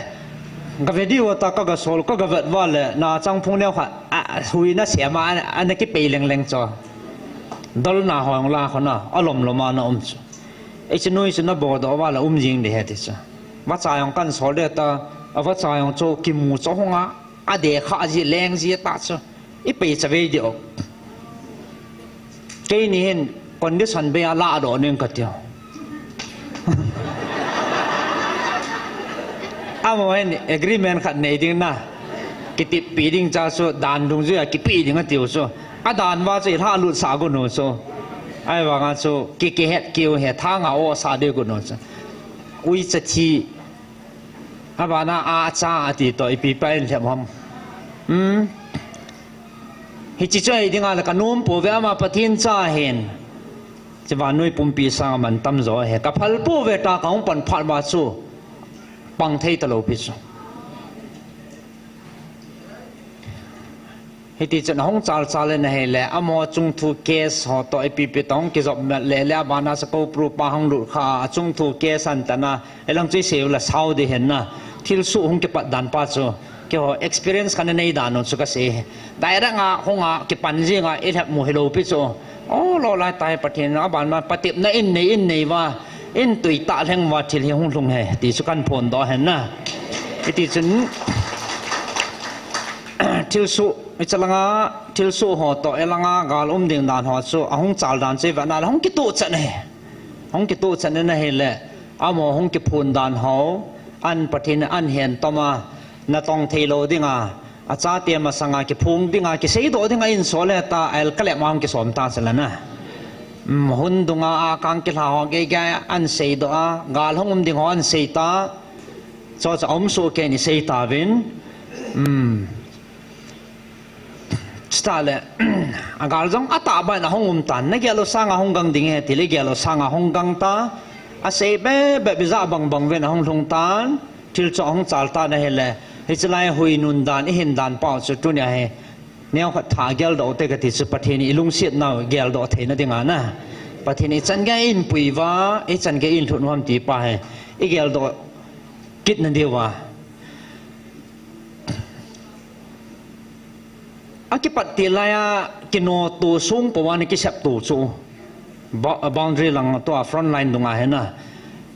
Ka video ta ka ga sol ka ga vet va le na chang phung neo kha a hui na se ma a na ki pei leng leng chu. Dol na hong la khona, a lom lom a na um chu. Ei chu nui chu na bo do va la um jing de he ti chu. Va cha jong kan sol de ta, a va cha jong chu kimu chu hong a, a de kha ji leng ji ta chu. I pei cha ve de o. Kei ni hin condition be a la do ning ka ti o. Amo hin agreement khat nei ding na. Kitip pi ding cha chu dan dung ju a kipi ding a ti u chu. A dan va chu i hla lut sa gu nu chu. Ai vanga chu ki, ki het kiu he thang a o sa de gu nu chu. Ui cha thi. A vana a cha a ti to i pi pa in lhem ham. Hmm. Hi chi chu ei ding a la ka nom po ve ama Pathen cha hin. Chi va nui pumpi sang a man tam zo he. Ka phal po ve ta ka hung pan phat va chu. Pang thei ta lo pi chu. Hiti chun ahung chal chal in ahile, amaho chungthu case ho toh ipi ipi toh hung kijop met le le, abana sa ko pru pa hung lut kha, achungthu case an tana, elang chu isei u la sao di hen na. Thilsoh hung kipat dan pa chu, keiho experience kana nei dan u chu kasei. Direct a hung a kipan jing a, ilhep mu hilou pi chu. O, lo lai tai Pathen, aban ma patepna in nei, in nei va, in tui ta lheng va thil hi hung lhung he, ti chu kan phondoh hen na. Hiti chun, thilsoh, icha langa, thilsoh ho toh, ilanga gal um ding dan ho chu, ahung chal dan chu, ivana le hung kituh chan he. Hung kituh chan in ahile, amaho hung kiphon dan ho, an Pathen an hen toma, natong thei lou dinga, achate masanga kiphong dinga, kiseidoh dinga, insol le ta, el kalep ma hung kisom ta sela na. Um, hun dunga a kang kilha ho gei gei an seidoh a, gal hung um ding ho an sei ta, cho cha um su ke ni sei ta vin. Um. Chutah le, a gal jong atah bai na hung um tan, na gel u sanga hung gang ding he, ti le gel u sanga hung gang ta, asei be be bija bang bang ven ahung lhung tan, thil chu ahung chal tan ahile, hichi lai hui nun dan, ihin dan pau chu tunia hi, neo khat tha geldoh te kati chu Pathen in ilungset nau geldoh theina dinga na. Pathen in ichan gei in pui uva, ichan gei in lhut u ham ti pa hi, igeldoh kit na diu va. Akipat ti laiya kinoto sung po a na kisep to chu. Ba-, boundary lang to a front line dunga hena.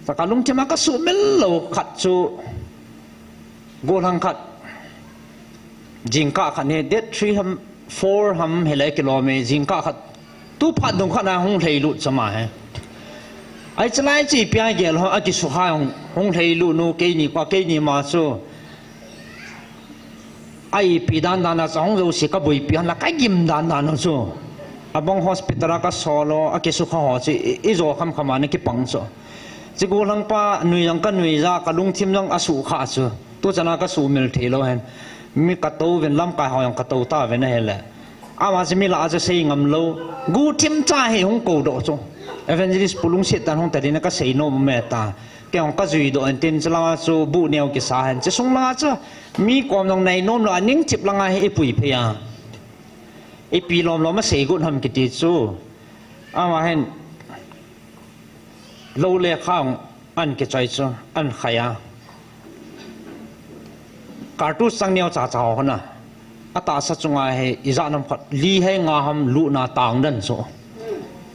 Taka lungthim a kasuhmil lou khat chu. Gollhang khat. Jingkah khat hi date three ham, four ham hilai kilom e, jingkah khat. Tu phat dung khat na hung lheilut chama he. Ai chalai chi pia gel ho, akisukha hung, hung lheilut nu keini kwa keini ma chu. Ai pi dan dan a chang jo si ka buipi han la ka gim dan dan chu. Abang hospital a ka solo, akisukha ho chu, i, ijo kham kham a na kipang chu. Chi gollhang pa nui jang ka nui ja, ka lungthim jang asukha chu. Tu chana ka sumil thei lou hen. Mi ka tou vin lamkai ho jang ka tou ta vin ahile. Ama chu mi la a chu sei ngam lou. Guhthim cha hi hung kou doh chu. Evangelist pu lungset tan hung ta ding na ka sei nom me ta. Kei hung ka jui doh en tin chu langa chu bu neo kisa hen. Chu sung langa chu mi kom jong nei nom lou a ning chip langa hi ipui phei a. Ipi lom lom a sei got ham kiti chu. Ama hen. Lou le khang an kichoi chu, an khai a. Kartu sang neo cha cha ho na. Atahsa chunga hi ijat nam khat li hei nga ham luna tang dan chu.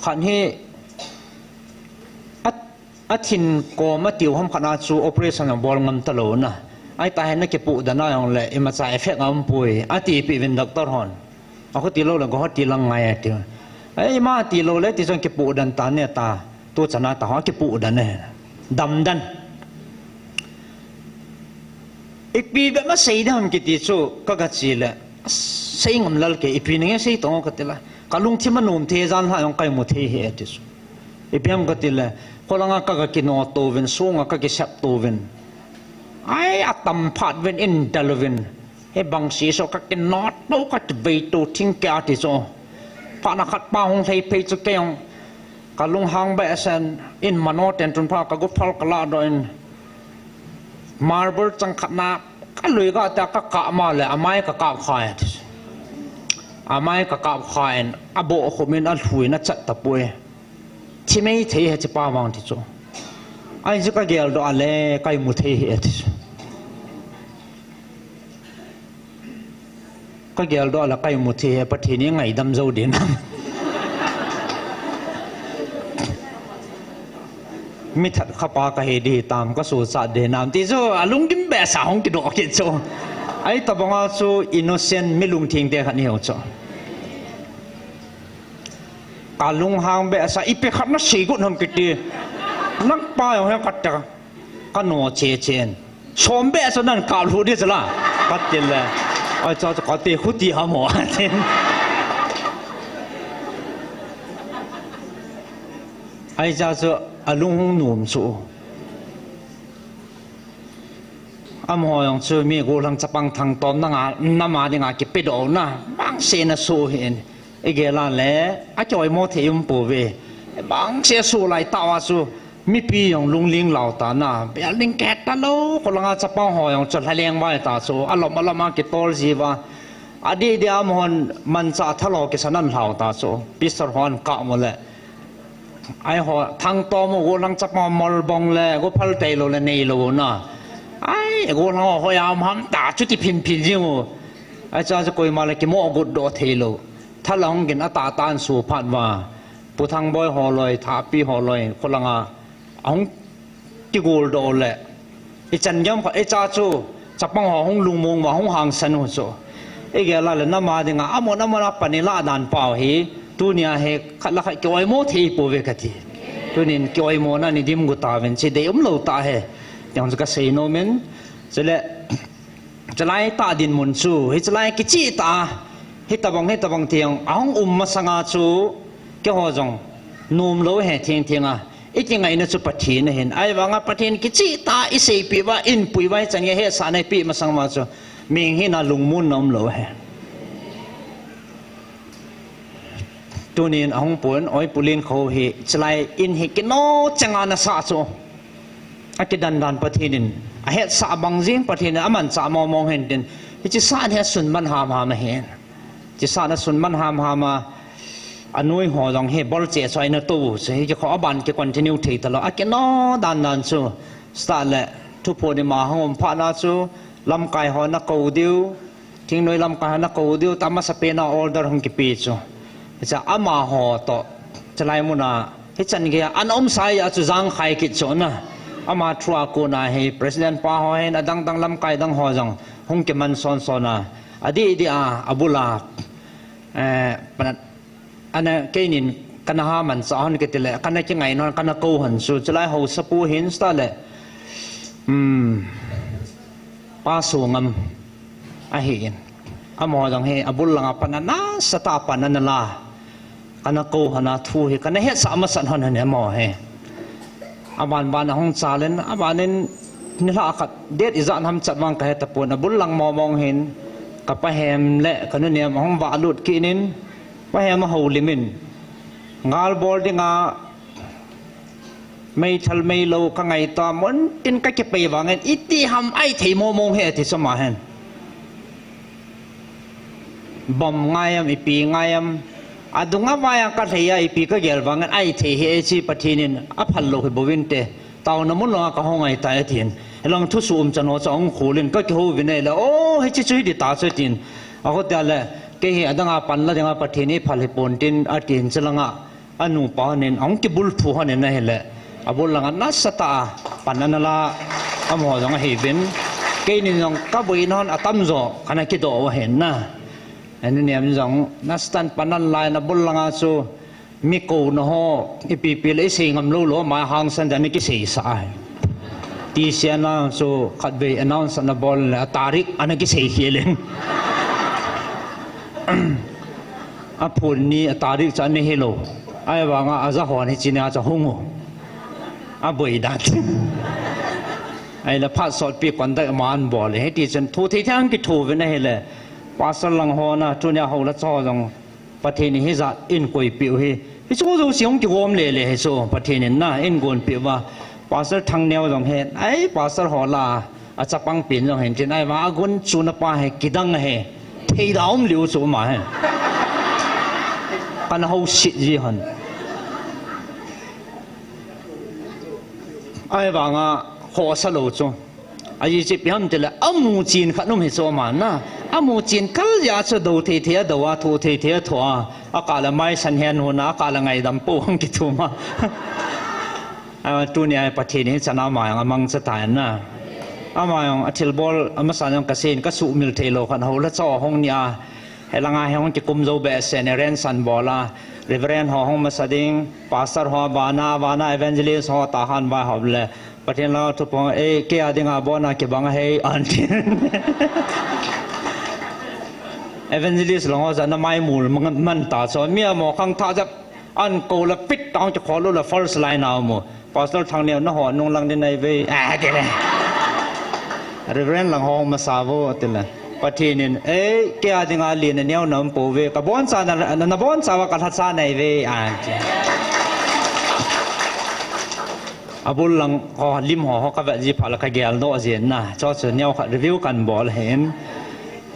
Khat hi Athin kom atiu ham khat a chu operation abol ngam talou na. Ahi ta hen na kipuh dan a jong le imacha effect aumpoi. Atipeh uvin doctor hon. Akhuti lou le go hoti lang ngai ati. Ei ma ti lou le ti chun kipuh dan ta ne ta. Tu chan a ta ho kipuh dan e. Dam dan. Ipi bep ma sei ding ham kiti chu, ka ga chi le, sei ngam lal ke, ipi nge sei tong ka ti la. Ka lungthim a nom thei jan ha jong kai mu thei hi e ti chu. Ipi ham ka ti le, kholanga ka ga kino to vin, sunga ka kisep to vin. Ai, a tam phat vin, in dal vin. He bang si so ka kino to, ka ti vei to, thing ke a ti chu. Phat na khat pa hung hlei phei chu kei jong. Ka lunghang behseh in, in mano ten tun pha ka gu phal ka la do in. Marble chang khat na, ka lui ga ta ka kap ma le, amai ka kap kha e. Amai ka kap kha in, abo khum in, alhu in, achat tapoi. Thi mei thei he chi pa vang ti chu. Ahi chu ka gel do a le, kai mu thei he ti chu. Ka gel do a le, kai mu thei he, Pathen in ngaidam jou ding nam. Mi that kha pa ka hi ding tam, ka suhchat ding nam. Ti chu, a lunggim behseh hung kidoh kit chu. Ahi tabang a chu innocent mi lungtheng te khat ni ho chu. Ka lunghang behseh, ipi khat na sei got ham kiti. Nang pa jong he ka ti a. Ka no che chen. Som behseh nan ka lhu ding chu la. Ka ti le. Ahi cha chu ka ti khuti ham o. Ahi cha chu a lung hung nom chu. Amaho jong chu mi gollhang chapang thangtom na nga, nam a dinga kipedoh na, bangse na soh hi in. I gel a le, a kioimo thei um pouve. Bangse soh lai tah a chu, mipi jong lungling lau ta na, building kihet talou, kholanga chapang ho jong chu lhaleng vai ta chu, alom alom a kitol ji uva. Adih dih a amahon manchah thalou kisan an lhau ta chu, pastor hon kap mo le. Ahi ho, thangtom u, gollhang chapang mol bong le, go phal tei lou le nei lou na. Ahi, gollhang ho hoi a um ham ta, chuti phin phin jing u. Ahi cha chu koima le kimo got doh thei lou. Thal ahung gin a tah tah in su phat uva. Pu Thangboi ho loi, Thapi ho loi, kholanga. Ahung kigol doh le. I chan gam khat, i cha chu, chapang ho hung lungmong uva, hung hangsan u chu. I gel a le nam a dinga, amon amon a pan i lah dan pau hi, tunia hi khat le khat kioimo thei pouve ka ti. Tunin kioimo na ni dim gu tauvin chi dei um lou ta he. Tiang chu ka sei nom in, chule, chulai tah dinmun chu, hi chulai kichih tah a, hi tabang, hi tabang tiang, ahung um masanga chu, keiho jong, nom lou he theng theng a. I kingaina chu Pathen ahin. Ahivanga Pathen kichih tah a i seipeh uva, i pui uva, i chan gei hetsahna i peh masang uva chu. Mihing hina lungmonna um lou he. Tunin ahung pon, oi Pu Linkho hi, chulai in hi kino chenga na sah chu. A kidan dan Pathen in, a hetsah bang jing Pathen in, a manchah mong mong hen tin. Hiche sah hi a sun man ham ham ahin. Hiche sah na sun man ham ham a. A noi ho jong hi bol che choi na tou, chu hi kikho a ban ki continue thei talou. A kino dan dan chu, start le, thuphon ima hung um phat na chu, lamkai ho na kou diu, thingnoi lamkai ho na kou diu, tah masa pen a order hung kipe chu. Hicha amaho toh, chulai mun a, hichan gei a, ana um sa a chu jang khai kit chu na. Ama through a kona hi, President pa ho hin, adang dang lamkai dang ho jong, hung kiman son son a, adih dih a, abul a, eh, panat, Ana keinin kana ha manchah hon kiti le, kana kingai non, kana kou hon chu, chulai haosapu hin start le, um, Pa Songam ahin. Amaho jong hi, abul langa pan ana, sata pan ana la. Kana kou hon a thu hi, kana hetsah masat hon hon amaho hi. Aban ban ahung chal in, aban in nilhah khat, date ijat ham chat vang kahe tapon, abul lang mong mong hin, ka pahem le, ka nunem ahung valut kit in, pahem ahoulim in, gal bol dinga, meithal meilou ka ngai ta, mun tin ka kipei vangin, iti ham ahi thei mong mong hi ati chu ama hin. Bom ngai am, ipi ngai am. Adunga vai a ka lhei a, ipi ka gel vangin ahi thei hi, hiche Pathen in aphal lou hi bouvinte. Taona mun langa ka hung ngai tai atin. Hilang thusuh um chan ho chu ahung khol in ka kihou vin ahile, o, hiche chu hi ding ta chu atin. Akhotia le, kei hi adang a pan la dinga Pathen in eiphal hi pon tin atin, chulanga. Anupa hon in, ahung kibulphu hon in ahile. Abul langa nasatah a pan ana la, amaho jong ahiuvin. Keini jong kaboina hon atamjo kana kidoh u ahin na. Ani nem jong nasatah in pan ana la in abul langa chu mi kouna ho ipi pi le isei ngam lou lou, ama hangsan dan kiseisah ahi. Ti siana chu khatvei announce ana bol le atarik ana kisei khel in. Aphun ni atarik chu ana hilou. Ahivanga aja hon hiche nia chu hung u. Aboi dan. Ahile phat sotpi contact ama ana bol e. Hiti chun thu thei thei ana kithu uvin ahile. Pastor lang ho na tunia houla cho jong Pathen in hijat in koipeh u hi. Hichu jouse hung kigom le le hichu Pathen in na eigonpeh uva. Pastor Thangneo jong hin, ai, Pastor ho la, achapang pen jong hin tin, ahivang agun chuna pa hi kidang ahi. Theida um leu chu ama hi. Kana houset ji hon. Ahivanga khosa lou chu. Ajeh chu ipi ham tile, amu chen khat um hi chu ama na. Amu chen kal jeh a chu do thei thei adou a, thu thei thei athu a. Akah le maisan hen hon a, akah le ngaidam pou hung kithum a. A, tunia Pathen in hichan a ama jong amangcha tai na. Ama jong athilbol amasa jong kasei in kasuhmil theilou khat houla cho hung ni a. Hilanga hi hung kikum jou behseh in arrange ana bol a. Reverend ho hung masa ding, pastor ho abana, abana evangelist ho tah khan vai hop le. Pathen langa thupha, eh, kei a dinga abona kibang ahi, atin. Evangelist lang ho jana maimul man, man ta chu, mi amaho khangthah jep, ana kou le pit tah a kikhol u le first line a um u. Pastor Thangneo naho nung lang ding ahi ve, ah, kei le. Reverend lang ho masa vo, tile. Pathen in, eh, kei a dinga len aneo na um pouve, kaboncha na, na, naboncha uva kalhacha nahi ve, atin. Abul lang ho, lim ho, ho kavet ji phat le kagel doh jin na. Chu chu neokhat review kana bol hin.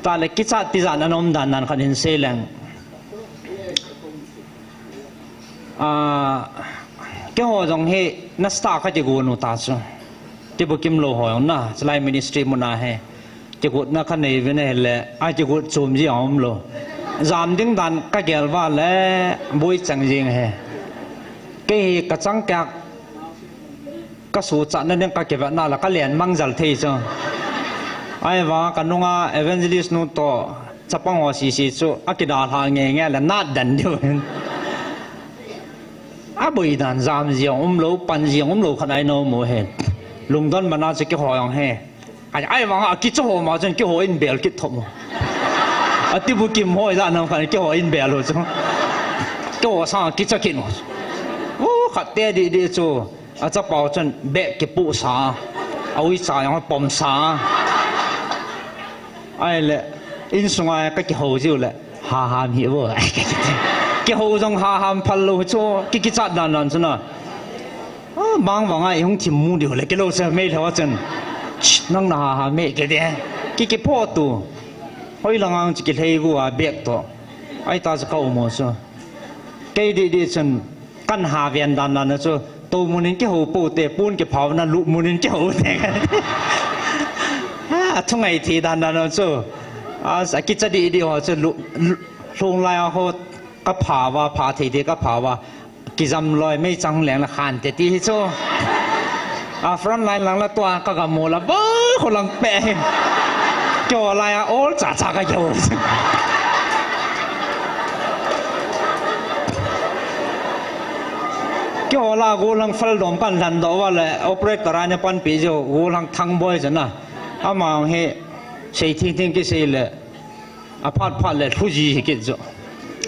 Tah le kichat tijat na um dan dan khat hin sei leng. Ah, keiho jong hi nasatah a kakigon u ta chu. Tibukim lou ho jong na, chulai ministry mun a hi. Kigotna kanei uvin ahile, a kigot chom ji aum lou. Jam ding dan kagel uva le, boi chang jing ahi. Kei hi kachang kei a kasuhchatna ding kakivetna le kalen mang jal thei chu. Ahivang kanunga evangelist nu toh chapang ho sese chu akidalha ngei ngei le nat den diu hin. Aboi dan jam jeng umlou, pan jeng umlou khat a ina um u hi. Lungdon mana chu keiho jong hi. Ai, ahivanga akicha ho ma chun keiho in bel kit thop u. Atibukim ho ijat nam khat keiho in bel u chu. Keiho sang kicha kit u. U khat te didi chu. Achapa u chun bag kipuhsa, a uicha jong apomsa. Ahile, insunga kakihou jiu le, ha ham hi vo. Kihou jong ha ham phal lou chu, ki, kichat dan dan chu na. Ah, bang vanga ihung thim mu diu le, kilou se mei lhou a chun. Ch, nang na ha ham e, kiti. Ki, kiphoh tu. Hoilang ang chu kilhei gu a bag toh. Ahi ta chu ka um u chu. Kei didi chun, Kan ha ven dan dan chu, tou mun in kihou pou te, pon kiphau na luh mun in kihou te. Ha, athungai thei dan dan chu. A, akicha didi ho chu, luh, luh, lhung lai a ho, kapha uva, pha thei thei kapha uva. Kijam loi, meichang leng le khan te ti hi chu. A front line lang la tua ka ga mu la, ba, kho lang pe hin. Keiho lai a, ol cha cha ka keiho. Keiho la, golang fal dom kan lan do va le, operator a ne pan pi jo, golang thang boi jana. Ama hi, sei thing thing kisei le. Aphat phat le lhuji hi kit jo.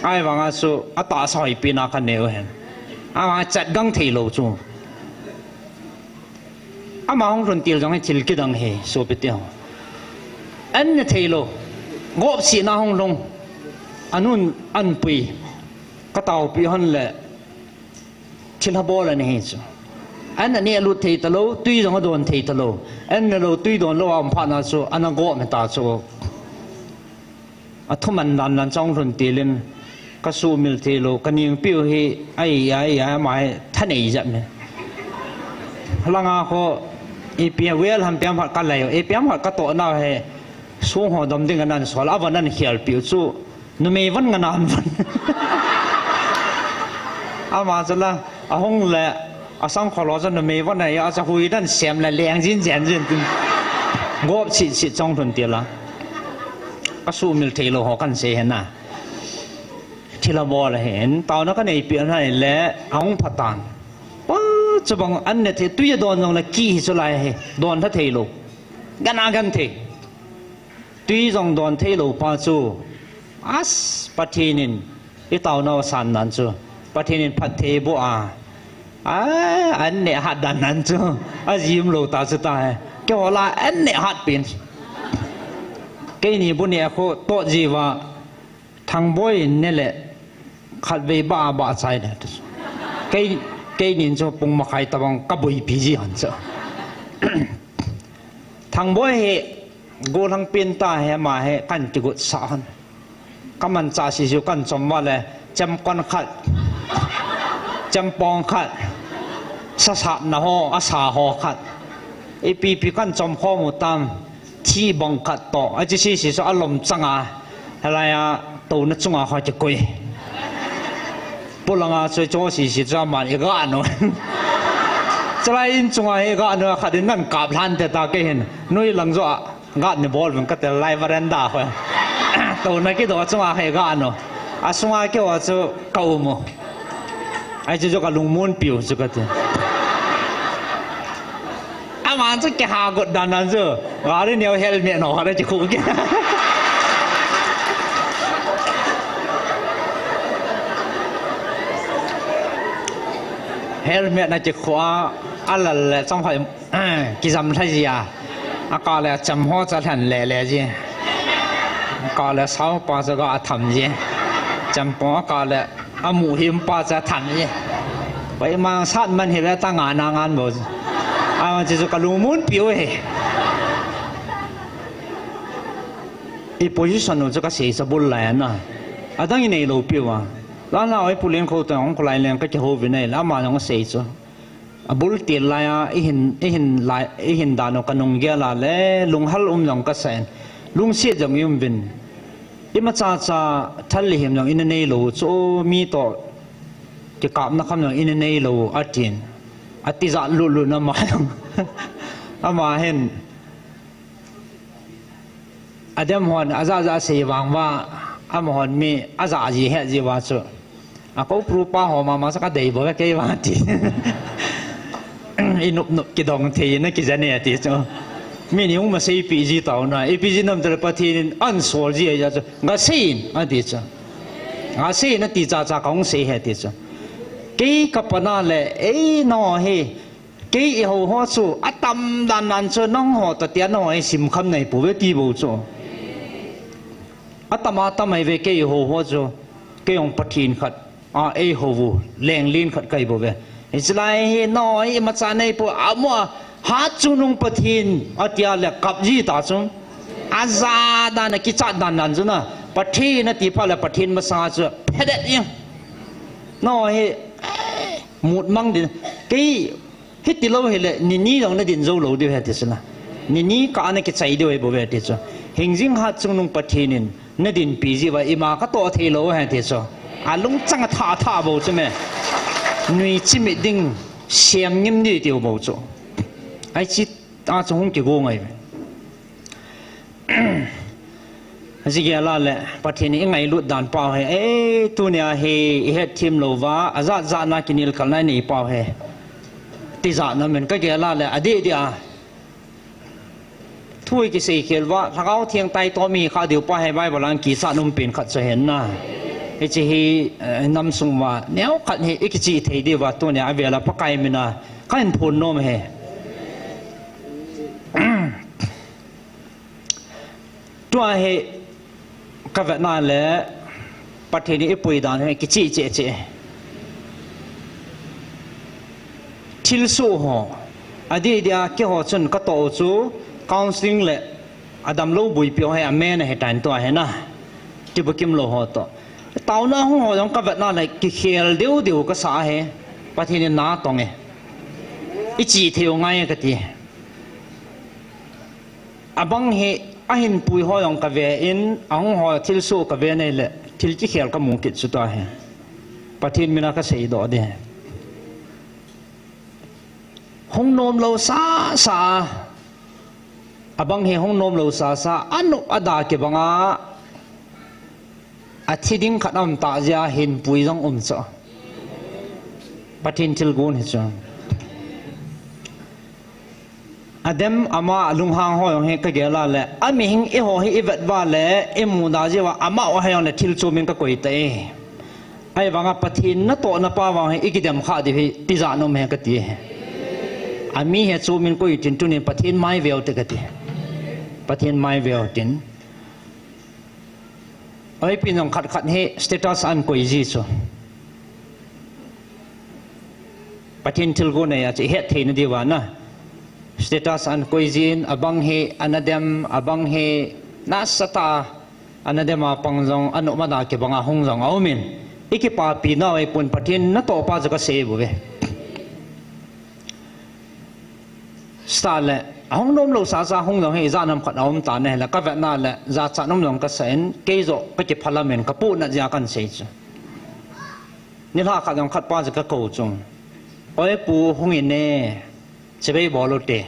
Ahivanga chu atahsa hoipi na ka neu hen. Ama chat gang thei lou chu. Ama hung lhun til jong hi thil kidang hi, sopi te ho. An ne thei lou. Gop si na hung lhung. Anun an pui. Ka taupi hon le. Thilha bol ana hi chu. An aneh lut thei talou, tui jong adon thei talou. An ne lou, tui don lou a um phat na chu, ana gom ta chu. Athuman dan dan chong lhun tilin, ka sumil thei lou, ka ningpiu hi, ai, ai, ai, ama hi, thanei jep me. Langa kho, ipi a wel ham piam hat ka lai, ipi ham hat ka toh nau he, sung ho dom ding anan sol, avan an khial piu chu, Numei van ngana an van. Ama chu la, ahung le, Asang kholo chu numei vana ya cha hui dan sem la leng jin jen jin tin. Gop sit sit chong thun ti la. Ka sumil thei lou ho kan sei hena. Thil abol ahin, taona ka neipi ana le, ahung phatan. Pa, chubang an ne thei, tui adon jong le ki hi chu lai hi, don tha thei lou. Gan a gan thei. Tui jong don thei lou pa chu. As, Pathen in, i taona u san nan chu. Pathen in phatthei boh a. A, an ne hat dan nan chu. Ajim lou ta chu ta he. Keiho la an ne hat pen. Keini bu ne khu tot jiva. Thangboi in ne le khatvei ba ba chai le. Kei, keinin chu pung makhai tabang ka boipi ji han chu. Thangboi hi gollhang pen ta he ma he kan kigot sa han. Ka manchah si chu kan chom va le chemkon khat. Chempong khat. Sasatna ho, asa ho khat. Ipi pi kan chom khom u tam. Thi bang khat to. Achi si si chu alom changa. Helai a, touna chunga kho kikoi. Polanga chu cho si si chu aman i ga no. Chalai in chunga i ga no khat in nan kap lhan te ta kei hin. Nui lang jo a. Ga ni bol vin ka tel lai veranda kho. Touna kido chunga i ga no. Asunga keiho chu ka um u. Ai chu chu ka lungmon piu chu ka ti. Aman chu kiha got dan dan chu. Gari neo helmet no ha chu khu ki. Helmet na chu khu a, alal le chang hai, kijam thai ji a. Aka le cham ho cha lhan le le ji. Aka le sao pa cha ga tham ji. Cham po aka le amu him pa cha tham ji. Pai mang sat man hi ve ta nga na ngan bo. A chi chu ka lungmon piu he. I position u chu ka sei sa bul lai na. Adang i nei lou piu a. La na oi pu leng kho ta hong kholai leng ka kihou vin nei la ma jong sei chu. Abul til lai a, i hin, i hin lai, i hin dan u ka nung gel a le, lunghal um jong ka sa in, lungset jong i um vin. Imacha cha thal lihim jong i na nei lou, chu mi to kikapna kham jong i na nei lou, a tin. A tijat lut lut na ma jong. Ama hin, Adem hon aja ja sei vang va, amahon mi aja ji he ji va chu. A ko pru pa ho ma ma sa ka dei bo ve kei va ti. I nup nup kidong thei na kija ne ti chu. Mi ni hung ma sei pi ji tau na. I pi ji nam tele Pathen in an sol ji a chu. Nga sei in a ti chu. Nga sei in a ti cha cha ka hung sei he ti chu. Kei ka pana le ei no hi. Kei i ho ho chu, atam dan dan chu, nangho ta tia nangho i sim kham nei pu ve ti bo chu. Atam atam ai ve kei i ho ho chu, kei ong Pathen khat, a ei ho vu, leng lin khat kai bo ve. Hichelai hi no i macha nei pu, amo, hat chungnung Pathen, atia le kap ji ta chu. Aja dan a kichat dan dan chu na, Pathen ati pha le Pathen masanga chu, phedet i. No hi, mut mang din, kei, Hiti lou hile, nini jong na din jou lou diu he ti chu na. Nini kah a na kichai diu ahi bou ve ti chu. Hingjing hat chungnung Pathen in, na dinpi jeh uva ima ka toh thei lou he ti chu. A lungchang a thah thah bou chu me. Nui chimit ding, sem ngim di tiu bou chu. Ai chi, a chu hung kigo ngai ve. Ajigel a le, Pathen in i ngailut dan pau he, ei, tunia hi, i het thim lou va, ajat jat na kinel kalna i nei pau he. Tijat na men ka gel a le, adih dih a. Thu i kisei khel va, Lhagao Theng tai to mi kha diu pa he Bible a kichat um pen khat chu hen na. Hiche hi, eh, nam sung va, neo khat hi, i kichih thei diu va, tunia avel a Pakai min a, ka hin phon nom he. Tua hi ka vetna le Pathen in i pui dan hi kichih cheh cheh. Thilsoh ho. Adih dih a keiho chun ka toh u chu counseling le adam lou buipi ho hi amen ahi tan tua hi na. Kibukim lou ho toh. Taona hung ho jong ka vetna le kikhel deu deu ka sa ahi. Pathen in na tong e. I chih thei u ngai ka ti. Abang hi ahin pui ho jong ka ve in, ahung ho thilsoh ka ve nei le, thil kikhel ka mu kit chu tua hi. Pathen min a ka seidoh ding. Hung nom lou sasa. Abang hi hung nom lou sasa. Anop ada kibanga. Athi ding khat aum ta jia hin pui jong um cho. Pathen thilgon hi chu. Adem ama alunghang ho jong hi ka gel a le. Amihing eiho hi i vet va le, i mu da jeh uva ama ho hi jong le thil chu min ka koi ta e. Ahivanga Pathen natohna pa vang hi i kidem kha diu hi tijat nom hi ka ti hi. Ami hi chu min koi tin tunin Pathen mai veu te ka ti. Pathen mai veu tin. Oi, pi nong khat khat hi status an koi ji chu. Pathen thilgon a chi het theina diu va na. Status an koi jin, abang hi ana dem, abang hi nasa ta ana dem a pang jong, anop ada kibanga hung jong aumin. I kipapi nau ei pun Pathen natoh pa chu ka sei bu ve. Sta le, ahung nom lou sasa hung jong hi, ijat nam khat aum ta na hi le, ka vet na le, jachat nom jong ka sa in, kei joh ka kiphalam in, ka puna jia kan sei chu. Nilhah khat jong khat pa jia ka kou chu. Oi pu hung in e, chibai bol u te.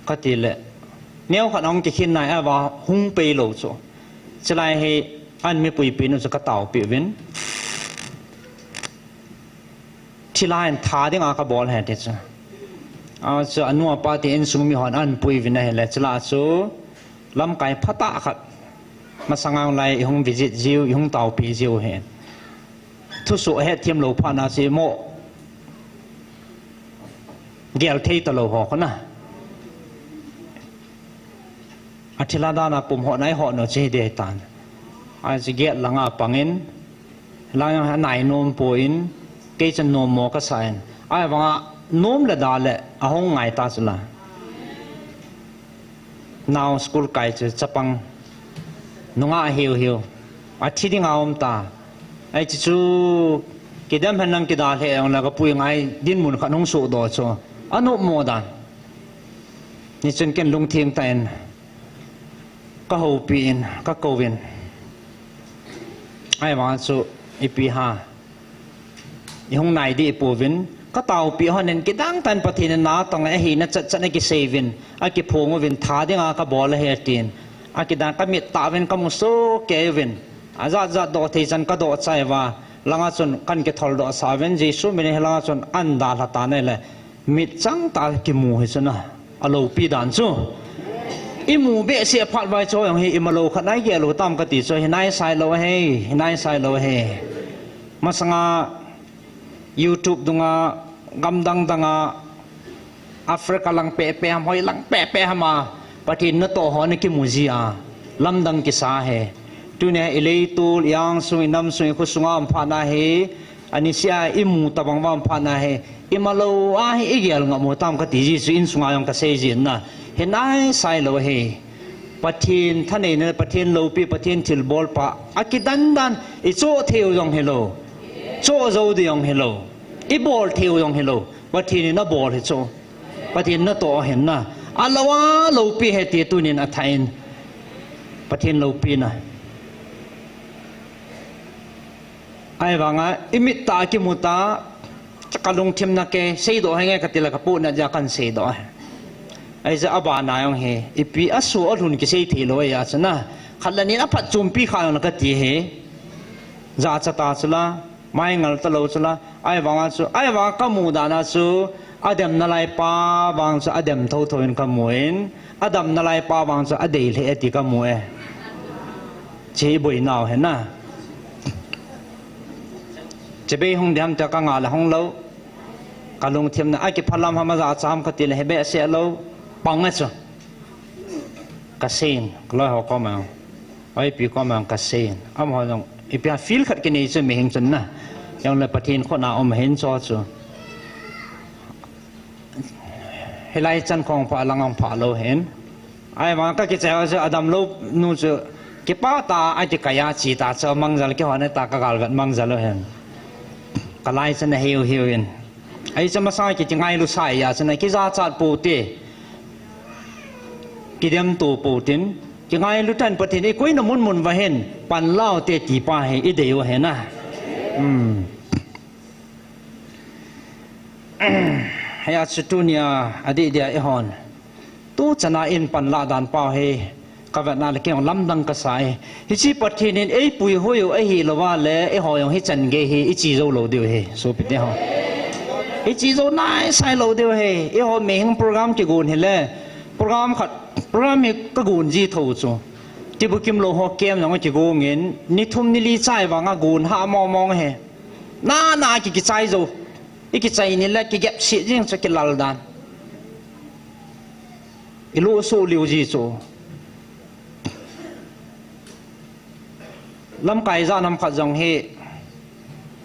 Ka ti le, neo khat hung kikhin nai a va hung pei lou chu. Chilai hi, an mi pui pi nu chu ka tao pi vin. Thilha in tha dinga ka bol hi ti chu. A chu anu apa ti insung mi hon an pui vin ahi le chila chu lamkai phatah khat. Masanga lai i hung visit jiu, i hung taopi jiu hi. Thusoh het thiam lou phat na si mo. Gel thei ta lou ho kona. A thilha dan a pum ho nai ho no chi de tan. A chi gate langa pangin, lang a nai nom poi, kei chan nom mo ka sa in. Ahivanga nom le da le, ahung ngai ta chu la. Nao school kai chu chapang. Nunga hiu hiu. Athi dinga um ta. Ai chi chu, kidem hen lang kida le, ang la ka pui ngai, dinmun khat hung suh do chu. Anop mo dan. Ni chun ken lungthim tah in ka houpi in, ka kou in. Ahivang chu ipi ham. I hung nai dih pouvin, ka taopi hon in kidang tah in Pathen in natong le ahina chat chat in akisei uvin, akiphong uvin, tha dinga ka bol ahi tin. Akidang ka mit tah uvin ka mu soh kei uvin. Ajat jat doh thei chan ka doh chai uva. Langa chun kan kithol doh sa uvin, Jesu min in hi langa chun an dalha tan ahile. Mit chang tah kimu hi chu na, alopi dan chu. I mu behseh a phat vai chu jong hi i ma lou khat nai gel u tam ka ti chu, hi nai sai lou ahi, hi nai sai lou ahi. Masanga YouTube dunga, gam dang danga, Africa lang pehpeh ham, hoi lang pehpeh ham a, Pathen natoh ho ana kimu ji a, lamdang kisa ahi. Tunia i leitol, i angsung, i namsung, i khosunga um phat na hi, Anisea i mu tabang uva um phat na hi, i ma lou a hi i gel ngam u tam ka ti ji chu insunga jong ka sei jin na. Hi nai sai lou ahi. Pathen thaneina, Pathen loupi, Pathen thilbol pa. Akidan dan, i choh thei u jong hilou. Choh jou ding jong hilou. I bol thei u jong hilou. Pathen in abol hi chu. Pathen natoh ahin na. Alou a loupi ahi ti tunin athah in. Pathen loupina. Ahivanga, i mit tah a kimu ta, ka lungthim na kei, seidoh henge ka ti le ka puna jia kan seidoh ahi. Ahijeh a abana jong hi, ipi asoh alhun kisei thei lou ahi a chu na. Khat le ni in aphatchompi kha jong le ka ti hi. Jachat ta chu la, mai ngal ta lou chu la, ahivanga chu, ahivanga ka mu dan a chu, adem nalai pa vang chu, adem thotho in ka mu in, Adam nalai pa vang chu adei lheh e ti ka mu e. Chi boi nau he na. Chibai hung diham tia ka nga le hung lou. Ka lungthim na akiphalam ham ajachat ham ka ti le hi behseh lou. Pang e chu. Ka sei in, ka loi ho koma. Oi pi koma ka sei in. Amaho jong ipi a feel khat kinei chu mihing chun na. Jong le Pathen khut na um hin chu chu. Hilai chan khong pha lang ang pha lou hin. Ahivang ka kichai ho chu Adam lou nu chu kipa ta a kikai a chi ta chu mangjal kihon ta ka galvet mangjal lou hin. Ka lai chan a hiu hiu in. Ahi chu masa ki, kingailu sa a chu na kijachat pou te. Kidem tou pou tin. Kingailu tan Pathen i koi na mun mun uva hin. Pan lau te ti pa hi i dei u hi na. Hmm. Hia chu tunia adih dia eihon tuchana in panlah dan pau hi kavetna le kei lamdang kasa e. Hiche Pathen in eipui hoi u ahilouva le eiho jong hichan gei hi iche jou lou diu ahi, sopite ho. Iche jou naisai lou diu ahi. Eiho mihing program kigon hile, program khat, program hi kagon ji thou chu. Tibukim lou ho kem jong kigongin, ni thum ni li chai vanga gon ha mong mong ahi. Nana ki kichai jou. Ikichai ni le kigep si jing chu kilal dan. Ilu su liu ji chu. Lamkai ja nam khat jong hi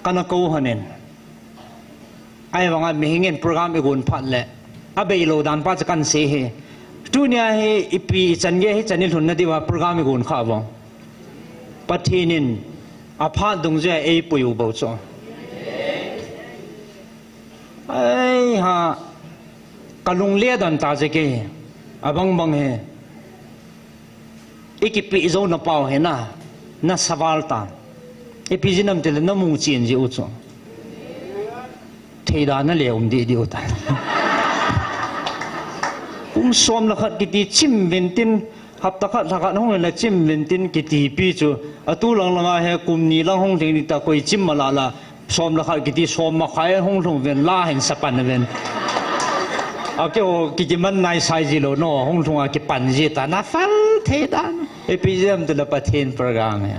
kana kou hanin. Ahivanga mihingin program igon phat le abei lou dan pa chu kan sei hi. Tunia hi ipi ichan gei hichan ilhun nadiuva program igon kha vong. Pathen in aphat dungjuia eipui u bou chu. Ai ha, kalung le dan ta je ke, abang bang he. Ikipeh jou na pau he na, na saval ta. Ipi jinam tile namu chen ji u chu. Thei dan na le um di di u ta. Kum som le khat kiti chim ven tin, hapta khat, lha khat hung le chim ven tin kiti pi chu. Atu lang langa he kum ni lang hung theng ni ta koi chim ma la la. Som le khat kiti som ma khai hung lhung ven la hin sapan ven. Akeo kikiman naisai ji lou no, hung lhung a kipan ji ta na fal thei dan. Ipi jinam tile Pathen program he.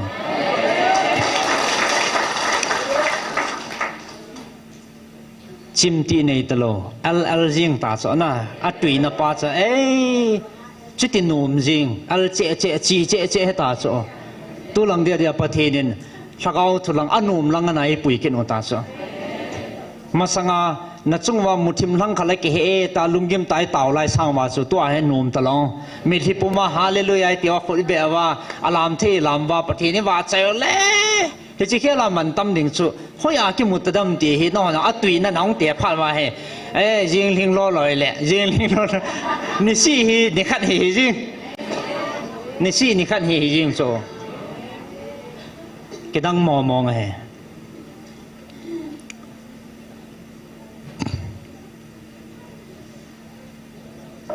Chim ti nei talou, al al jing ta chu na, atui na pa chu, ei, chuti nom jing, al che che, chi che che he ta chu. Tu lang dia dia Pathen in, lhagao thu lang, anom lang ana eipui kit u ta chu. Masanga, na chung uva muthim lhang khat le kihe e ta, lunggim ta itao lai sang uva chu, tua he nom talou. Mitlhi puma, hallelujah, iti uva khut ibe uva, alam thei lam uva, Pathen iva chai u le. Hiche khel a man tam ding chu, hoiya kimu ta dem ti hi, nahon atui na nahung te phat uva hi. Eh, jing lhing lo loi le, jing lhing lo loi. Nisi hi, nikhat hi, hi jing. Nisi nikhat hi, hi jing chu. Kidang mo mong ahi.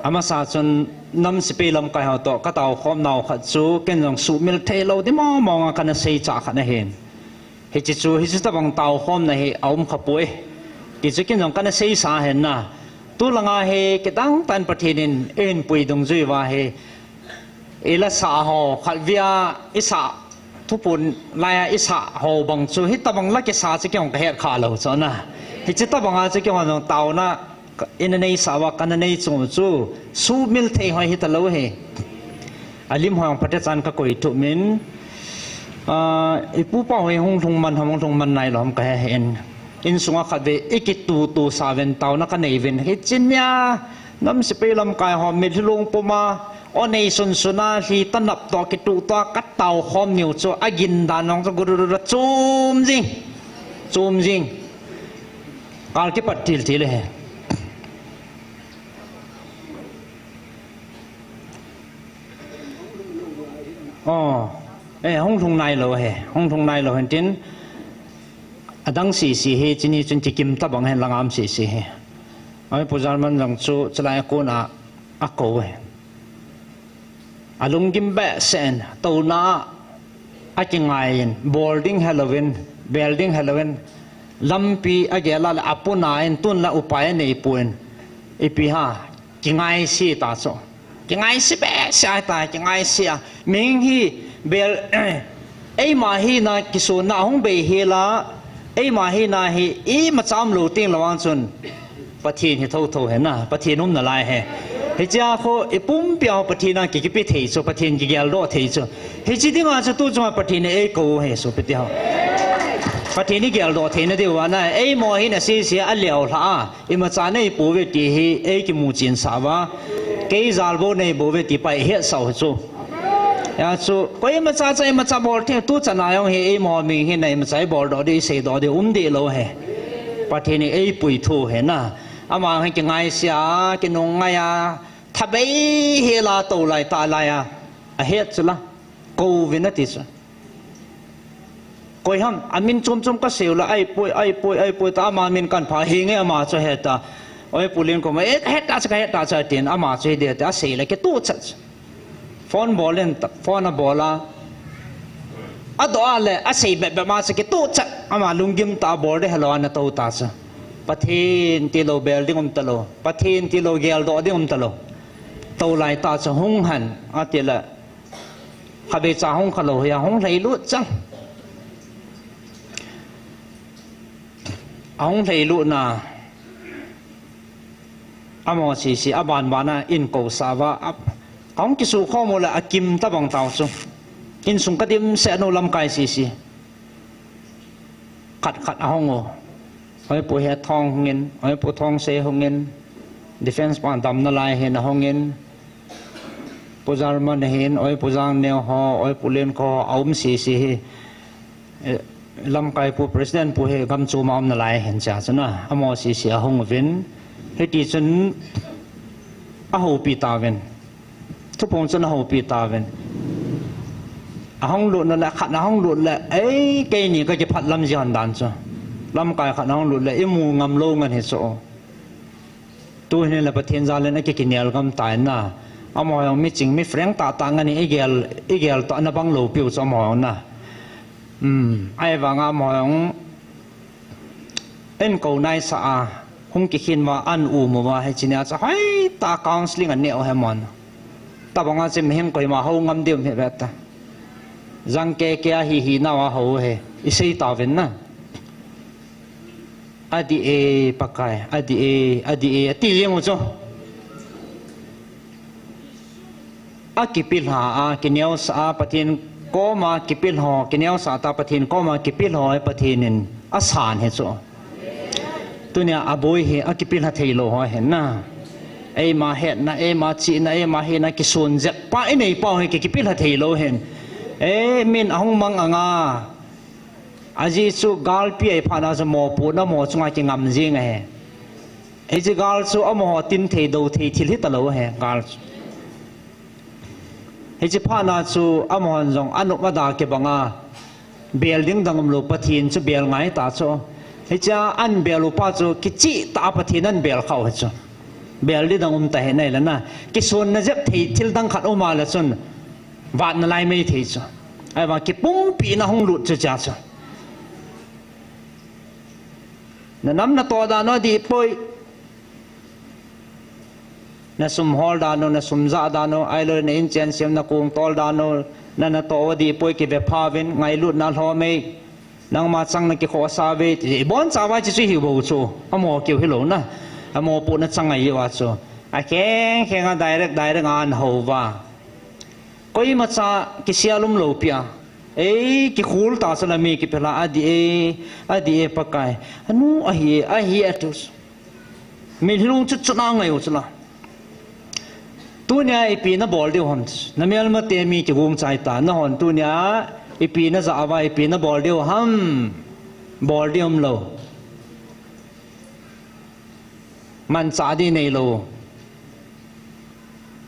Amasa chun nam sepai lamkai ho toh katao khom nau khat chu ken jong sumil thei lou di mong mong a kana sei cha khat ahin. Hiche chu, hiche tabang tao khom na hi aum kha poi. Ti chu ken jong kana sei sa hen na. Tu langa hi kidang tan Pathen in eipui dungjui uva hi. Ila sa ho, khatvei a isa thupun laiya isa ho bang chu, hitabang la kisa chu kei jong kahet kha lou chu na. Hiche tabang a chu kei jong taona ina nei sa uva kana nei chu chu, sumil thei hoi hita lou hi. Alim ho jong phatechan kakoi thup in, ah, ipu pa ho hung lhung man ham, hung lhung man nai lou ham kahe hih in. Insunga khatvei ikitutu sa uvin taona kanei uvin. Hiche nia, nam sepai lamkai ho mitlhi lung puma, o nei sunsun a, lhi tanap toh kituh toh a katao khom niu chu, agin dan jong chu gururura chum jing. Chum jing. Kal kipat til til e. Oh, eh, hung lhung nai lou he, hung lhung nai lou hen tin, adang sisi hi, chini chun kikim tabang hen langam sisi hi. Ai, Pu Jarman jong chu, chulai a kon a, akou he. Alunggim behseh in, touna a, akingai in, bol ding helouvin, bel ding helouvin, lampi agel a le apuna in, tun la upai anei pon, ipi ha, kingaise ta chu. Kingaise behseh a ta, kingaise a. Mihing hi bel, eima hina kisonna hung bei hel a, eima hina hi imacha umlou teng lou vang chun Pathen hi thotho he na, Pathen um nalai he. Hichea khu ipumpi a Pathen a ki, kipe thei chu, Pathen kigeldoh thei chu. Hiche dinga chu tu chunga Pathen in eikou he, sopite ho. Pathen igeldoh theina diuva na, eimo hina sese a leo lha a. Imacha neipouve ti hi eikimu chen sah uva. Kei jal bou neibouve ti pa ihet sau hi chu. Hia chu, koimacha cha imacha bol thei, tu chana jong hi eimo mihing hina imacha ibol doh diu, isei doh diu um deh lou he. Pathen in eipui thu he na. Ama hi kingaise a, kinungngai a, thabei hel a tou lai ta lai a. Ahet chu la. Kou uvin ati chu. Koi ham, amin chom chom kasei u la, ahipoi, ahipoi, ahipoi ta, ama min kan pha, hinge ama chu heta. Oi, Pu Len Kho ma, eh, kahet ta cha, kahet ta cha, tin, ama chu hiti, ati, asei le kituh chat. Phone bol in, phone abol a. Adoh a le, asei bep bep ma cha kituh chat. Ama lunggim tah a bol ding hilou ana tou ta cha. Pathen tilou bel ding um talou. Pathen tilou geldoh ding um talou. Tou lai ta cha hung hen, ati le. Khatvei cha hung khalou hi, ahung lhailut chang. Ahung lhailut na. Amaho sese, aban ban a in kousah uva, a, ahung kisukhom u le akim tabang tau chu. Insung kadimset nu lamkai sese. Khat khat ahung u. Oi Pu Hetthong hungin, oi Pu Thongsei hungin, defense pa damna lai hin ahungin, Pu Jarman hin, oi Pu Jangneo ho, oi Pu Len Kho ho, aum sese hi. Eh, lamkai pu, president pu hi gam chom a umna lai hin cha chun a, amaho sese ahung uvin. Hiti chun ahoupi tauvin. Thuphung chun ahoupi tauvin. Ahung lut na le, khat ahung lut le, ei, keini kakiphat lam jeh hon dan chu. Lamkai khat ahung lut le, imu ngam lou ngen hi chu. Tuhin le Pathen jal in akikinel gam tai na. Amaho jong miching, mifrank tahtah ngen in igel, igel toh ana bang lou piu chu amaho jong na. Hmm, ahivang a amaho jong in kou naisah a, hung kikhin uva, an um uva, hiche nia chu hoitah counseling anei u hi mon. Tabang a chu mihem koima hou ngam diu hi ve ta. Jang keke a hi hi nau a hou hi, isei tauvin na. Adih e, Pakai, adih e, adih e, ati jeng u chu. Akipilha a, kineosah a, Pathen koma kipilha, kineosah ta Pathen koma kipilha, Pathen in asan hi chu. Tunia aboi hi akipilha thei lou ho hin na. Eima hetna, eima chihna, eima hina kisun jep pa inei pau hi ki, kipilha thei lou hin. E, min ahung mang anga. Ajeh chu galpi ahi phat na chu mopohna mo chunga kingam jing ahi. Hiche gal chu amaho tin thei do thei thil hita lou ahi, gal chu. Hiche phat na chu amahon jong anop ada kibang a, bel ding dang um lou, Pathen chu bel ngai ta chu. Hiche a an bel u pa chu kicheh tah a Pathen an bel kha u hi chu. Bel ding dang um ta hi nai le na. Kisonna jep thei thil dang khat um a le chun. Vat nalai mai thei chu. Ahivang kipumpina hung lut chu cha chu. Na nam na toh dan u adih poi. Na sum hol dan u, na sum jah dan u, ahilou le na in chen sem na kong tol dan u, na natoh u adih poi, kive pha uvin, ngailutna lhom e. Nangma chang na kikhohsah uve, ti, ibon chauva hiche chu hi bou chu. Amaho keu hilou na. Amopohna chang ahi uva chu. Akheng kheng a direct, direct a ana hou uva. Koimacha kisel um lou pi a. Ei, kikhol ta chu la mi kipilha, adih e, adih e Pakai. Anu ahi, ahi ati u chu. Mitlhi lungchut chut a ngai u chu la. Tunia ipi na bol diu ham. Na melmate mi kigong chai ta. Nahon tunia ipi na jah uva, ipi na bol diu ham. Bol ding um lou. Manchah ding nei lou.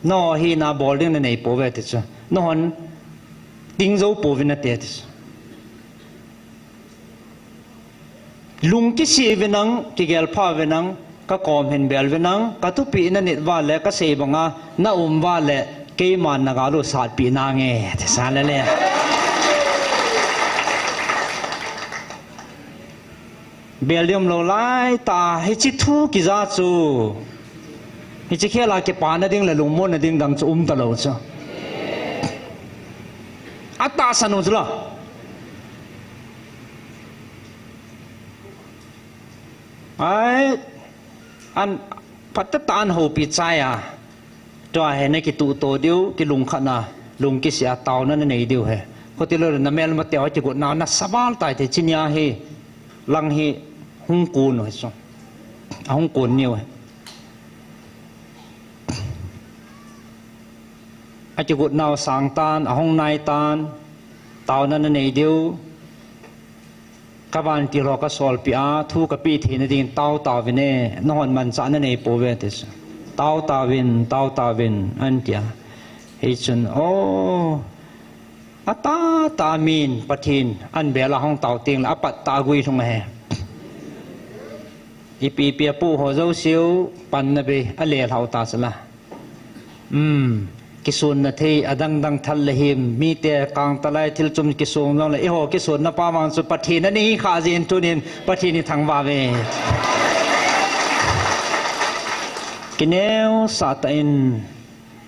Nangho hina bol ding na nei pouve ti chu. Nahon ting jou pouvin nate ti chu. Lung kisih uvin lang, kigel pha uvin lang, ka kom hin bel uvin lang, ka thupeh na nit uva le, ka sei banga na um uva le, keiman na gal u satpeh nange, ti sa le le. Bel ding um lou lai ta, hiche thu kija chu. Hiche khel a kipana ding le lungmonna ding dang chu um talou chu. Atahsan u chu la. Ai, an, phatah tah a an houpi chai a. Tua hi na kituhto diu, kilungkhat na, lung kisih a taona na nei diu hi. Khuti lou na melmate ho kigotna na sabal tai te, hiche nia hi, lang hi, hung kon u hi chu. Ahung kon ni u hi. Akigotna u sang tan, ahung nai tan, taona na nei diu. Ka vantil ho ka solpeh a, thu ka peh theina dingin tao tauvin e, nahon manchah na nei pouve ti chu. Tao tauvin, tao tauvin, an tia. Hichun, o, atahtah a min Pathen an bel a hung tao teng le, apattah a guilhung ahi. Ipi ipi apoh ho jouse u panna bei a lelhau ta chu la. Um, kisonna thei adang dang thal le him, mite kangtalai thil chom kisong jongle, eiho kisonna pa vang chu Pathen ana hi kha jin tunin Pathen ithangvah uve. Kineosah tah in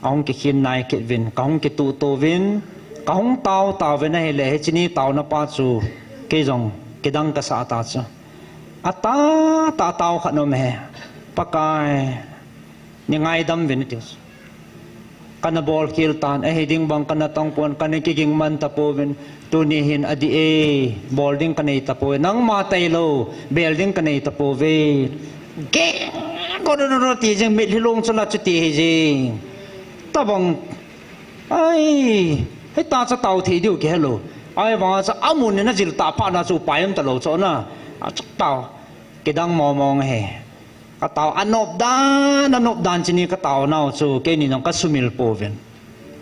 ahung kikhin nai kit uvin, kahung kituhto uvin, kahung tao tao uvin ahile, hiche ni taona pa chu kei jong kidang kasah ta chu. Atah tah tao khat nom e, Pakai, nei ngaidam uvin ati chu. Kana bolkhel tan, ahi ding bang kana tong pon, kana kiging man tapouvin, tuni hin adih e, bol ding kanei tapouve, nangma tailou, bel ding kanei tapouve. Geng, ko do do do ti jing, mitlhi long chu la chu ti hi jing. Tabang, ai, hita chu tao thei diu kihelou. Ahivanga chu amun in ajil tah phat na chu upai um talou chu na. Achu tao, kidang mong mong ahi. Katao anop dan, anop dan chini katao nau chu, keini jong kasumil pouvin.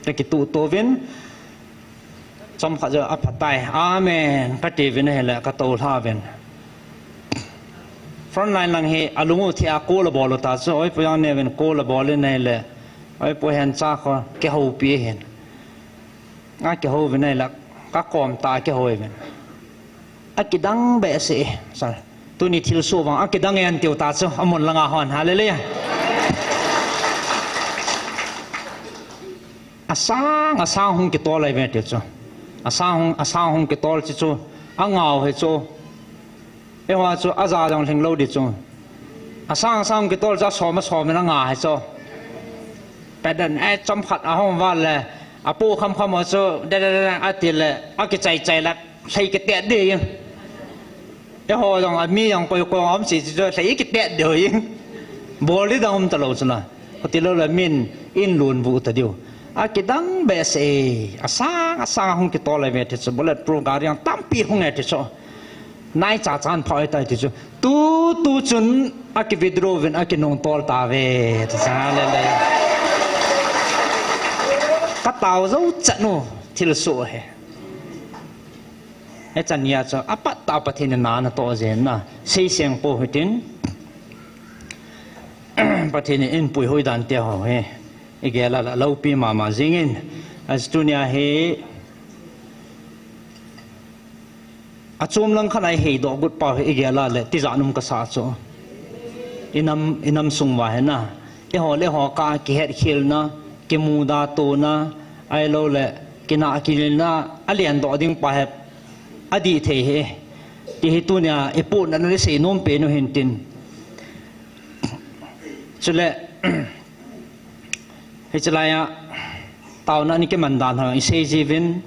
Kakituhto uvin. Chomkhat chu aphatai. Amen. Kati uvin ahile, katoulha uvin. Frontline lang hi alung u thia call abol u ta chu, oipu jong neuvin call abol in ahile, oipu hen cha kho, kihoupi ahin. Akihou uvin ahile, kakom tah a kihou uvin. Akidang behseh e, sir. Tuni thilsoh vang akidang e atiu ta chu, amun langa hon, hallelujah. Asang, asang hung kitol ahi ve tiu chu. Asang hung, asang hung kitol chu chu, angao hi chu. Eiho chu aja jong lhinglou di chu. Asang, asang hung kitol chu asom, asom in anga hi chu. Patdan, eh, chomkhat ahung val le, apoh kham kham ho chu, de de de de, ati le, akichai chai le, lhei kitet di. Eiho jong, ami jong koi kong aum si chu, lhei kitet di. Bol di dang um talou chu na. Khuti lou le min in lun bu ta diu. Akidang behseh e, asang, asang hung kitol ahi ve ti chu, bullet proof gari jong tampi hung e ti chu. Nai cha chan phah tai ti chu. Tu, tu chun aki withdraw uvin akinung tol tauve ti chu, hallelujah. Katao jou chan u thilsoh ahi. Hichan nia chu apat tah Pathen in na natoh jeng na. Seiseng pou hitin. Pathen in eipui hoi dan te ho hi igel a la loupi mama jingin. Achu tunia hi achom lang khat a iheidoh got pau hi igel a le tijat um kasa chu. Inam, inam sung uva hi na. Eiho le eiho kah a kihetkhelna, kimuda tona, ahilou le kinah kinelna, alen doh ding pa hi adih thei hi. Ti hi tunia ipohnat na le seinom pen u hintin. Chule, hiche lai a, taona ni kiman dan ho isei jiuvin.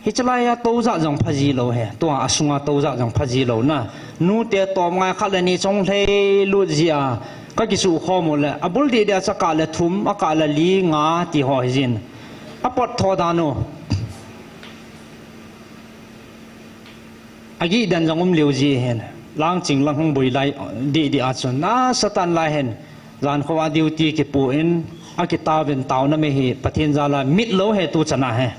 Hiche lai a toujat jong pha ji lou hi. Tua asunga toujat jong pha ji lou na. Nute tom ngai khat le ni chong lhei lut ji a. Kakisuh khom u le. Abul dih dih a chu akah le thum, akah le li, nga ti ho hi jin. Apot tho dan u. Agih dan jong um leu ji hin. Langching lang hung bui lai dih dih a chun. Na Satan lai hin. Jan kho a duty kipu in, akitao vin taona mi hi, Pathen jal a mit lou hi tu chan a hi.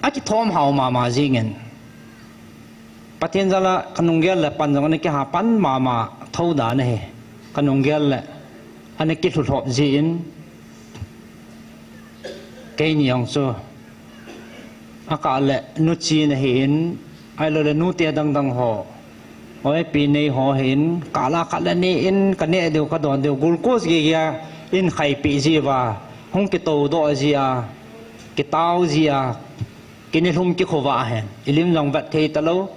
Akithom hao mama jingin. Pathen jal a kanung gel le pan jong ana kiha pan mama thou dan ahi. Kanung gel le ana kilhu lhop jin. Keini jong chu. Akah le nuchi nahin, ahilou le nute dang dang ho. Oi, pi nei ho hin, kah la kah le ni in, kaneh diu, kadon diu, glucose gei gei a, in khaipi ji uva, hung kitou doh ji a, kitao ji a, kinelhum kikhova hen. Ilim jong vet thei talou,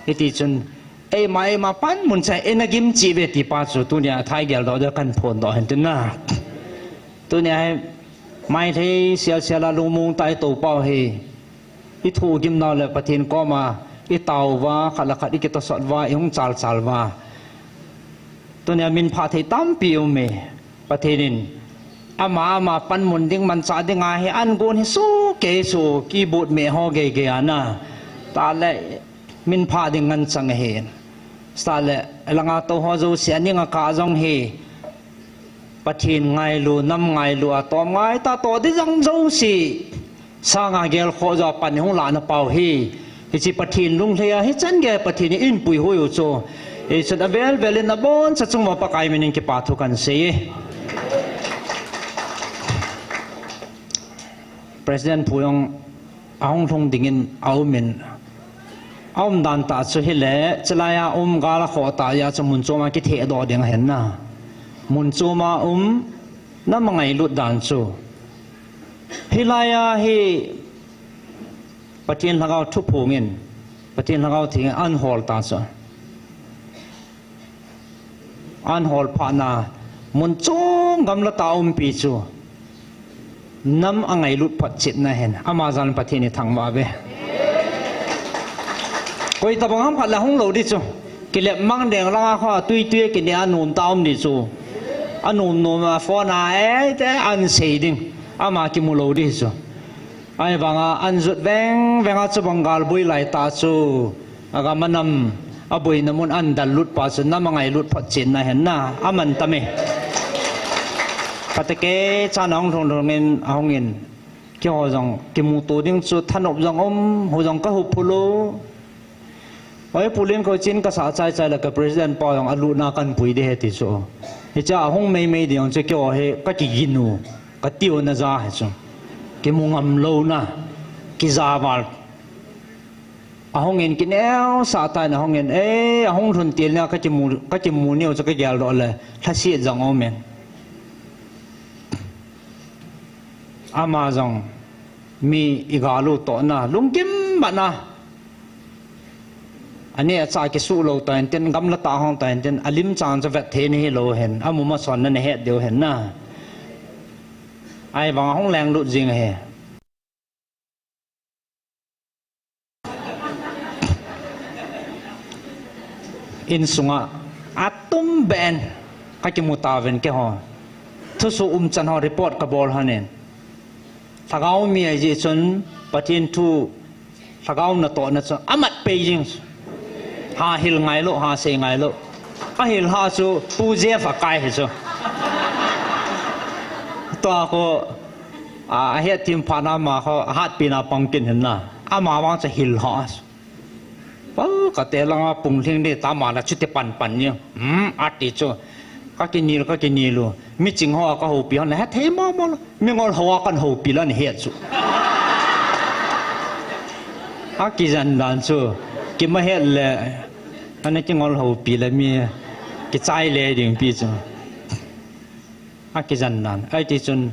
iti chun, eima, eima panmun cha, eina gim chi ve ti pa chu, tunia thai gel doh ding kan phon doh hen tin na. Tunia hi, Maithei sial sial a lungmong tah a itou pau hi. Ithoh gim nau le Pathen koma itao uva, khat le khat ikitosot uva, ihung chal chal uva. Tunia minphah thei tampi um e. Pathen in ama ama panmun ding manchah ding ahi, an gon hi soh kei soh, kibut me ho gei gei ana. Tah le minphah ding ngan chang ahi. Tah le langa tou ho jouse aning a kah jong hi. Pathen ngailu, nam ngailu, atom ngai tah toh ding jong jouse. Sanga gelkhoh jo a pan hung lahna pau hi. Hiche Pathen lunglhai a, hichan gei Pathen in eipui hoi u chu. Hichun avel vel in abon chauva chunga Pakai min in kipa thu kahin sei e. President pu jong ahung lhung dingin aum in. Aum dan tah chu hile, chulai a um gal a khoh tah a chu mun chom a kithehdoh ding ahin na. Mun chom a um, nam a ngailut dan chu. Hilai a hi Pathen lhagao thuphongin, Pathen lhagao thengin ahin hol ta chu. Ahin hol phat na, mun chom gamla tah a umpi chu. Nam a ngailut photchetna ahin, ama jal Pathen ithangvah uve. Koi tabang ham khat la hung lou ding chu. Kilep mang ding lang a kho tui tui a kineh a nom tah a um ding chu. Anom nom a phone a, eh, te ahin sei ding. Ama kimu lou ding chu. Ahivanga ahin jot veng veng a chubang gal boi lai tah chu. Agam anam, aboina mun ahin dallut pa chu nam a ngailut photchetna ahin na, aman tam e. Phatecha chan ahung lhung lhung in, ahung in. Keiho jong kimuto ding chu thanop jong um, hu jong kahup phu lou. Oi, Pu Lenkhoi, chin kasah chai chai le ka president pa jong alutna kahin pui ding ahi ti chu. Hiche ahung mei mei ding chu keiho hi kakigin u, kati u naja ahi chu. Kimu ngam louna, kija val. Ahung in kineosah tah in ahung in, eh, ahung lhun til nia kakimu, kakimu niu chu kageldoh le, lhaset jong aum in. Ama jong mi igal u tohna, lunggim matna. Aneh acha kisuh lou ta intin, gamla tah hung ta intin, alim chan chu vet thei nahi lou hen, amu masot na nahet diu hen na. Ahivang ahung lenglut jing ahi. Insunga atum ben kakimu tauvin keiho. Thusoh umchan ho report kabol lhonin. Lhagao mi ahi jeh chun Pathen thu lhagao natohna chu amat pei jing. Ha hil ngai lou, ha sei ngai lou. Ahil ha chu Pu Jeff akai hi chu. Tua kho, a, ahet thim phat na ama kho, ahatpi na pang kit hin na. Ama vang chu hil ha chu. Pal kate langa pung lhing ding tama la chuti pan pan ni. Hmm, ati chu. Kakinel, kakinel u. Miching ho kahoupi hon le, hethei mong mong lou. Mingol ho a kahin houpi la nahet chu. Akijen dan chu. Kima het le. Ana kingol houpi le mi. Kichai le ding pi chu. Akijen dan. Ahiti chun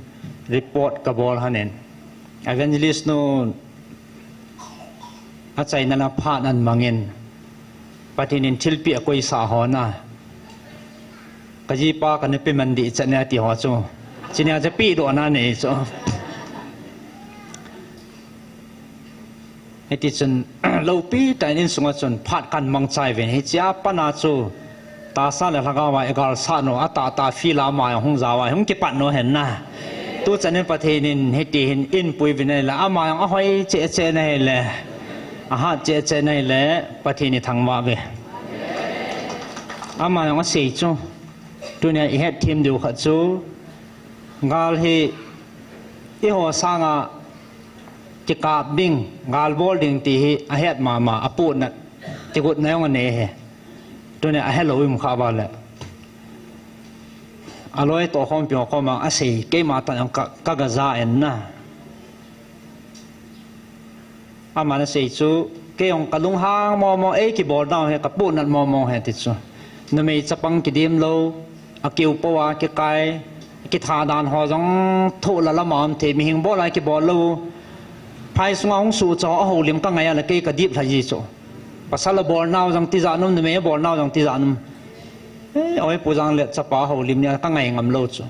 report kabol lhonin. Evangelist nu achaina la phat ahin mangin. Pathen in thilpeh akoisah ho na. Kajipa kanupi man ding chan ati ho chu. Chunia chu pehdohna nei chu. Hiti chun, loupi tah in insunga chun phat kahin mangchai uvin. Hichea pat a chu, tahsa le lhagao a igalsat u, atahtah field a ama jong hung jao a, hung kipat u hen na. Tuchan in Pathen in hiti hin eipui uvin ahile, ama jong ahoi cheh cheh in ahile, ahat cheh cheh in ahile, Pathen ithangvah uve. Ama jong asei chu, tunia ihet them diu khat chu, gal hi eiho sanga kikap ding, gal bol ding ti hi ahet mama, apohnat, kigotna jong anei e. Tunia ahelou um kha uva le. Aloi toh khompi ho koma asei, keima tah jong ka, kaga ja in na. Aman asei chu, kei jong kalunghang mong mong, ei kibolnau hi kapohnat mong mong ahi ti chu. Numei chapang kidem lou, akeu pou a kikai, kitha dan ho jong thoh la lama um thei, mihem bol a kibol lou. Phai sunga hung suhcha ho ahoulim kangai a le kei kadip lha ji chu. Pasal abolnau jong tijat um, numei abolnau jong tijat um. Eh, oi Pu Jangletsapa houlim nia kangai ngam lou chu.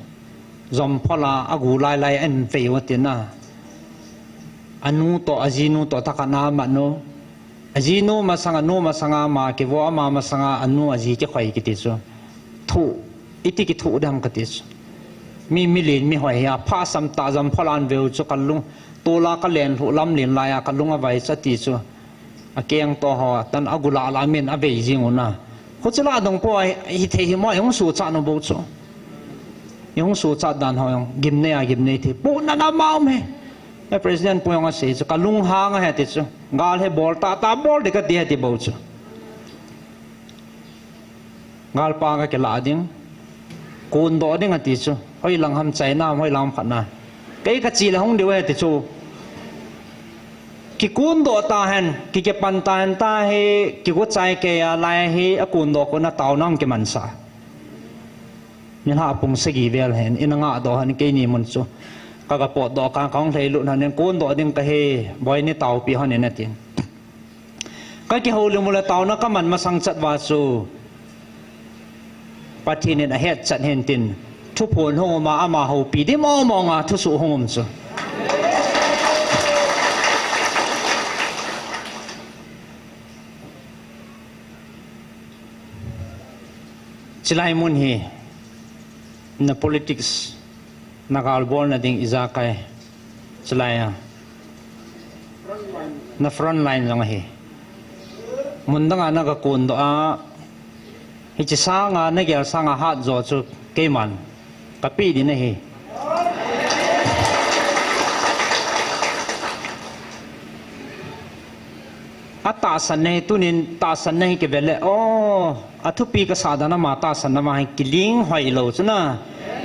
Jomphol a agu lai lai ahin vei u ati na. Anu toh, ajinu toh, thakhat na amat u. Ajinu masanga, anu masanga ama kivo, ama masanga anu aji kikhoi kiti chu. Thoh, iti kithoh ding ham kati chu. Mi, milen mihoi hi aphasam tah, Jomphol a ahin vei u chu kalung, tol a kalen lhuh lamlen lai a kalung avai chu ati chu. Akeng toh ho, atan agu lah lah min avei jing u na. Khuchu lah dong pou a, hithei hi mo, ihung suhchat u bou chu. Ihung suhchat dan ho jong, gimnei a gimnei thei. Pohnat ama um e. A president pu jong asei chu, kalunghang ahi ti chu. Gal hi bol tah tah bol ding kati ahi ti bou chu. Galpa kakilah ding. Kondoh ding ati chu. Hoilang ham China, hoilang ham khat na. Kei kache le hung diu ahi ti chu. Kikondoh tahen, ki, kipan tahen tahi, kigo chai kei a lai hi, akondoh kon a taona hung kimansah. Nilhah pung sagi vel hen, ina ngahdoh hen, keini mun chu. Ka, kapotdoh kah, kahung lhailut hen, kondoh ding kahi, boi nei taopi hen, ina tin. Kakihoulim u le taona kaman masang chat uva chu Pathen in ahetchet hen tin, thuphon hung um a, ama houpi ding mong mong a thusoh hung um chu. Chulai mun hi, na politics, na galbolna ding ijakai. Chulai a. Na front line jong ahi. Mun dang a na kakondoh a. Hiche sanga, nagel sanga hatjo chu keiman. Kapeh ding ahi. Atahsan nei, tunin tahsan nei kive le. O, athupi kasah dan ama tahsan na ma hi kiling hoi lou chu na.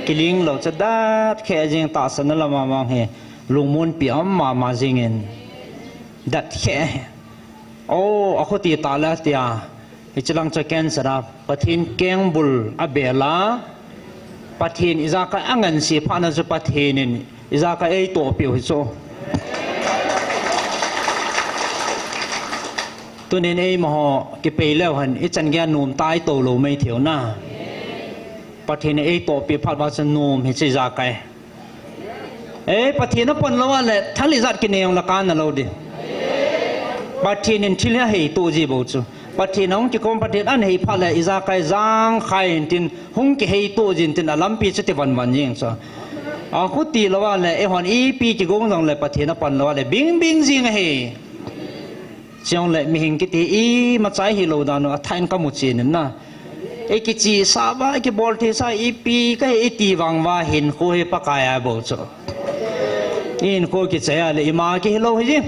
Kiling lou chu dat khe jing tahsan na lama ma hi. Lungmonpi um mama jingin. Dat khe. O, akhuti tah le tia. Hiche lang chu cancer a, Pathen kengbul abel a, Pathen ijakai angansei phat na chu Pathen in ijakai eitohpeh u hi chu. Tunin eima ho kipei leu hen, ichan gei a nom tah a itou lou mai thei u na. Pathen in eitohpeh phat uva chu nom hi chu ijakai. Ei, Pathen apan lou a le, thal ijat kinei jong le kana lou ding. Pathen in thil hi aheitoh ji bou chu. Pathen ahung kikom, Pathen ana hei phat le, ijakai jangkhai in tin, hung kiheitoh jin tin, alampi chu ti van van jing chu. Akhuti lou a le, eihon ipi kigong jong le, Pathen apan lou a le, bing bing jing ahi. Chule mihem kiti imacha hilou dan u athah in kamu chen in na. Ikichesa uva, ikibol theisa, ipi kahi iti vang uva hinkho hi Pakai a bou chu. Ihinkho kichai a le ima kihilou hi ji.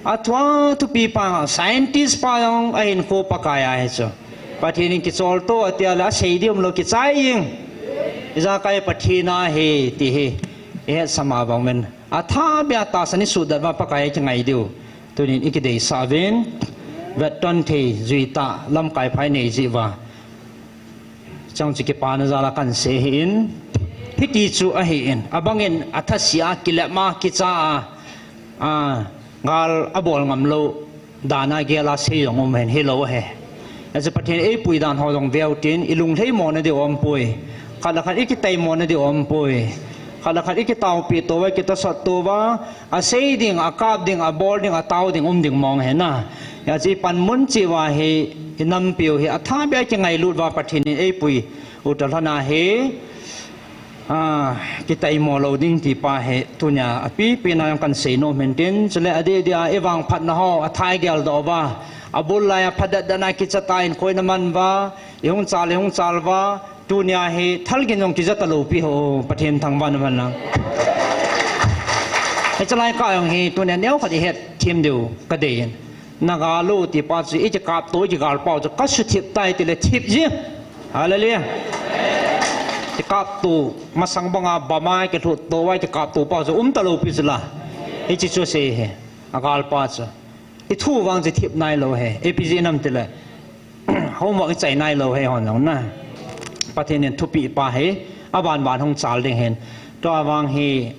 Athua thupi pa, scientist pa jong ahinkho Pakai a hi chu. Pathen in kichol to ati a le asei ding umlou kichai jing. Ijakai Pathen a ahi ti hi. Ihetsah ma bang uvin. Athah beh a tahsan isuhdat uva Pakai a kingai diu. Tunin ikideisah uvin, vetton thei, juitah, lamkai pha inei jeh uva. Chang chu kipana jal a kahin sei ahin, hiti chu ahin, abang in athase a, kilep a, kicha a, a, gal abol ngam lou, dan a gel a sei jong um hen, hilou ahi. Achu Pathen eipui dan ho jong veu tin, ilung lheimo na diu aumpoi. Khat le khat ikitaimo na diu aumpoi. Khat le khat ikitaopi touva, ikitosot touva, asei ding, akap ding, abol ding, atao ding, um ding mong ahi na. Achu ipan mun cheh uva hi, inampiu hi, athah beh a kingailut uva Pathen in eipui u talhon a hi. A, kitaimo lou ding ti pa hi, tunia apipi na jong kahin sei nom in tin, chule adeh deh a, ivangphatna ho, athah igeldoh uva, abul lai a phadet dan a kicha ta in khoi na man uva, ihung chal, ihung chal uva, tunia hi, thal gin jong kija talou pi ho, Pathen thangvah in umhen lang. Hiche lai kah jong hi, tunia neokhat ihet them diu, kadei in. Naga lou ti pa chu, ikikap to, ikigal pau chu, kasuthip tai tile thip ji. Hallelujah. Ikap to, masang banga bama ikilhut to, ikikap to pau chu, um talou pi chu la. Hiche chu sei hi, agal pa chu. Ithu vang chu thip nailou hi, ipi jeh ham tile. Homework ichai nailou hi hon jong na. Pathen in thupeh pa hi, aban ban hung chal ding hin. Tua vang hi,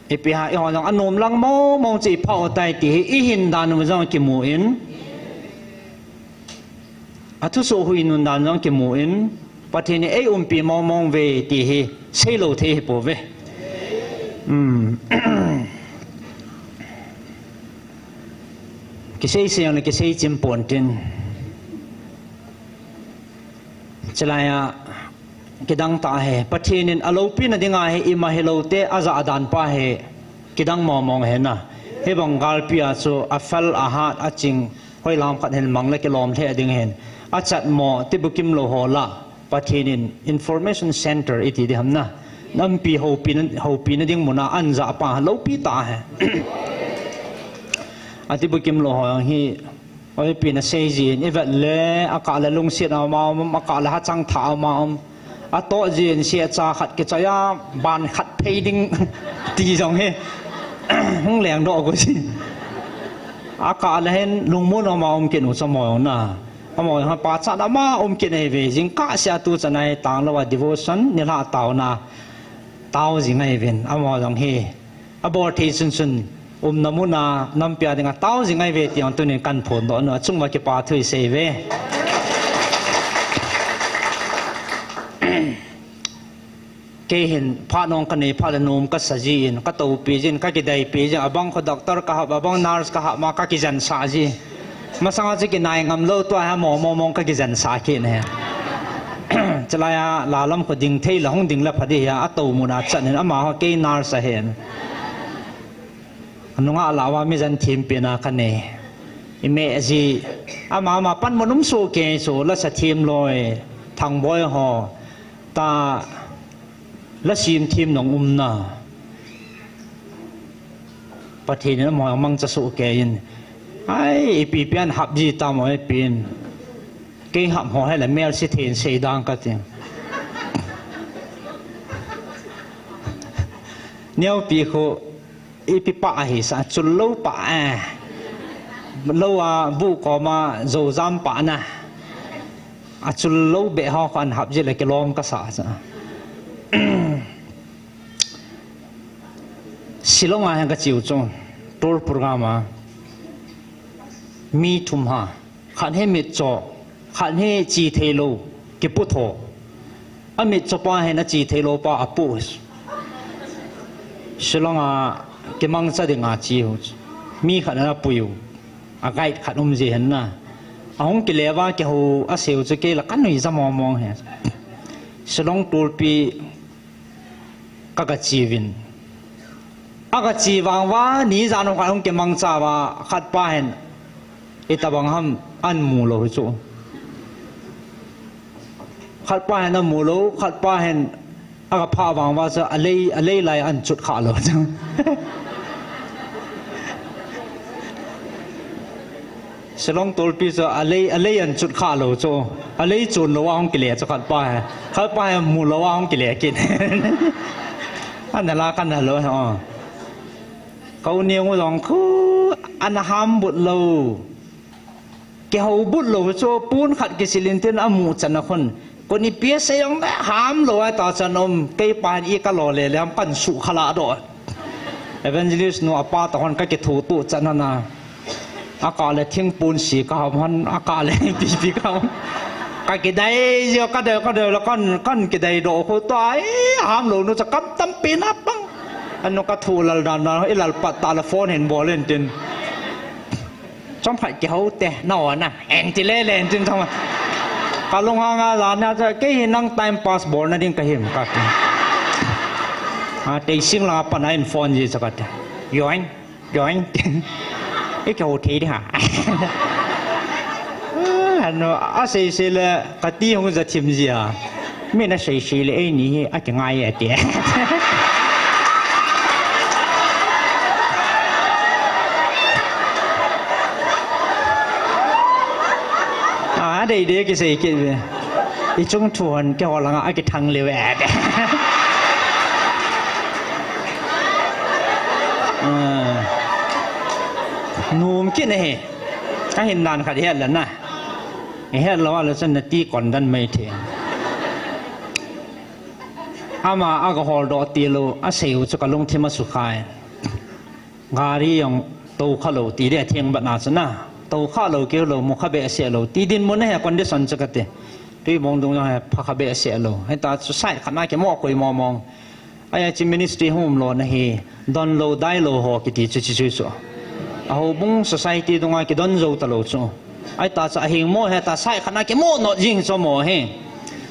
Ipi ham, eiho jong anom lang mong mong chu iphah u tai ti hi, ihin dan u jong kimu in. Athusoh huinun dan jong kimu in. Pathen in eiumpi mong mong uve ti hi, seilou thei hi pouve. Um. Kisei sei jong le kisei chim pon tin. Chulai a, kidang tah hi, Pathen in aloupina dinga hi ima hilou te, ajah dan pa hi, kidang mong mong hi na. Hibang galpi a chu, afel, ahat, aching, hoilam khat hin mang le kilom lheh ding hin. Achatmo, tibukim lou ho lah, Pathen in information center iti ding ham na. Nampi houpi na, houpi na ding muna an ja pa loupi ta he. Ati bukim lo ho hi. Oi pi na sei jin, i vet le, a kah le lungsit a ma um, a kah le hachang tha a ma um. A to jin, sia cha khat kichai a, ban khat phei ding ti jong hi. Hung leng do ko si. A kah le hin lungmon a ma um kin u cha mo na. Amo ha pa cha na ma um kin ei ve jing ka sia tu cha nai tang lo a devotion ni la tau na. Tau jing ei vin. Amo jong hi. A bor thei chun chun, umna muna, nampi a dinga tau jing ei ve ti ang tunin kan phon do na, chungma kipa thu i sei ve. Kei hin, pha nong ka nei pha le nom ka sa jin, ka topi jin, ka kidai pi jin, abang kho doctor ka hap, abang nurse ka hap ma ka kijan sa ji. Masanga chu kinai ngam lo tua ha mo mo mong ka kijan sa ki ne. Chalai a la lam kho ding thei la hung ding la pha di ha, a to muna chan in ama ho kei nurse a hen. Nunga la wa mi jan thim pe na ka ne. I me ji. Ama ama pan mo num so ke so la sa thim loi. Thang boi ho. Ta la sim thim nong um na. Pathen in mo mang cha so ke in. Ai, ipi pian hap ji ta mo e pin. Kei hap ho he la mel si thin sei dang ka tin. Neo pi khu Ipi pa ahi sa, chul lo pa, eh. Lo a, bu koma, zo jam pa na. A chul lo be ho khan hap ji le kilom ka sa sa. Shillong a hen ka chiu chu. Tour program a. Mi thum ha. Khat hi mit cho, khat hi chi thei lo, kipu tho. A mit cho pa hin a chi thei lo pa a pu. Shillong a kimang cha ding a chi hu. Mi khat a pui u. A guide khat um ji hen na. A hung kile va kiho a seu chu kei la ka nui ja mong mong he. Shillong tulpi Ka ka chi vin. A ka chi vang va, ni jan hung ka hung kimang cha va, khat pa hin. Ita bang ham an mu lo hi chu. Khat pa hin an mu lo, khat pa hin a ka pha vang va chu a lei, a lei lai an chut kha lo chu. Shillong tulpi chu a lei, a lei an chut kha lo chu. A lei chun lo a hung kile chu khat pa he. Khat pa he mu lo a hung kile kin. Ana la kan lo he. Kau ni ngu dong khu ana ham but lo. Ke ho but lo chu pun khat ke silin tin a mu chan a khun. Ko ni pia se yong le ham lo a ta chan um. Kei pa hin i ka lo le le am kan su khala do. Evangelist nu a pa ta hon ka kithu tu chan na. A ka le thingpun si ka ham han, a ka le pipi ka ham. Ka kidai jo, ka dai, ka dai la kan, kan kidai do ko to ai, ham lo nu cha kam tampi na pang. Anu ka thu lal dan na, i lal pat ta la phone hin bol in tin. Chom khat kiho te, na o na, en ti le le en tin chom. Ka lung hang a la na cha, kei hi nang time pass bol na ding ka him ka ti. A, tei sing la pa na in phone ji cha ka ti. Yoin. Join. I ka ho thei di ha. Ano, a sei sei le, ka ti hung ja thim ji a. Mi na sei sei le, ei ni hi, a ki ngai a ti. A, dei dei ki sei ki ve. I chung thu hon ke ho langa a ki thang le ve. Num ki ne he. Ka hin nan khat he la na. He la wa lo chan na ti kon dan mai the. Ama a ka hol do ti lo a sei u chu ka lung thim a su khai. Gari jong to kha lo ti le theng ba na chu na. To kha lo ke lo mu kha be se lo. Ti din mun he condition chu ka te. Tui bong dung he pha kha be se lo. He ta chu sai kha na ke mo koi mo mong. Ai chi ministry hum lo na hi. Don lo dai lo ho ki ti chu chi chu chu. A ho bung society dung a ki don zo ta lo chu. Ai ta cha hing mo he ta sai kha na ke mo no jing cho mo he.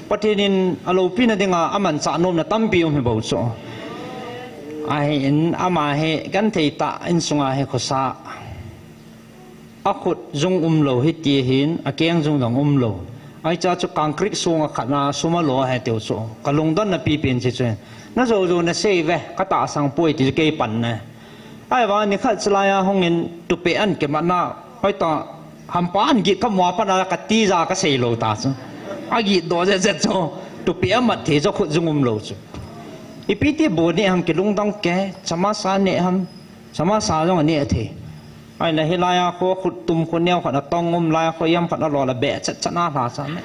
Pathen in a lopi na dinga a man cha nom na tampi um hi bo chu. Ahin ama hi kan thei ta in sunga hi khosa. A khut jung um lo hi ti hin, a keng jung dang um lo. Ai cha chu concrete sunga khat na suma lo he teu chu. Ka lungdon na pi pen chi chu. Na jou jou na sei ve, ka tahsang poi ti kei pan na. Ahivang nikhat chulai a hung in tupe an kimat na, hoi ta, hampa an git ka mu a pat na ka tija ka sei lou ta chu. A git doh zet zet chu, tupe a mat thei chu khut jung um lou chu. Ipi ti bu neh ham kilungdong ke, chama sa neh ham, chama sa jong a neh thei. Ahile hilai a kho khut tum kho neo khat a tong um lai a kho yam khat a lol a beh chet chet na hla sa ne.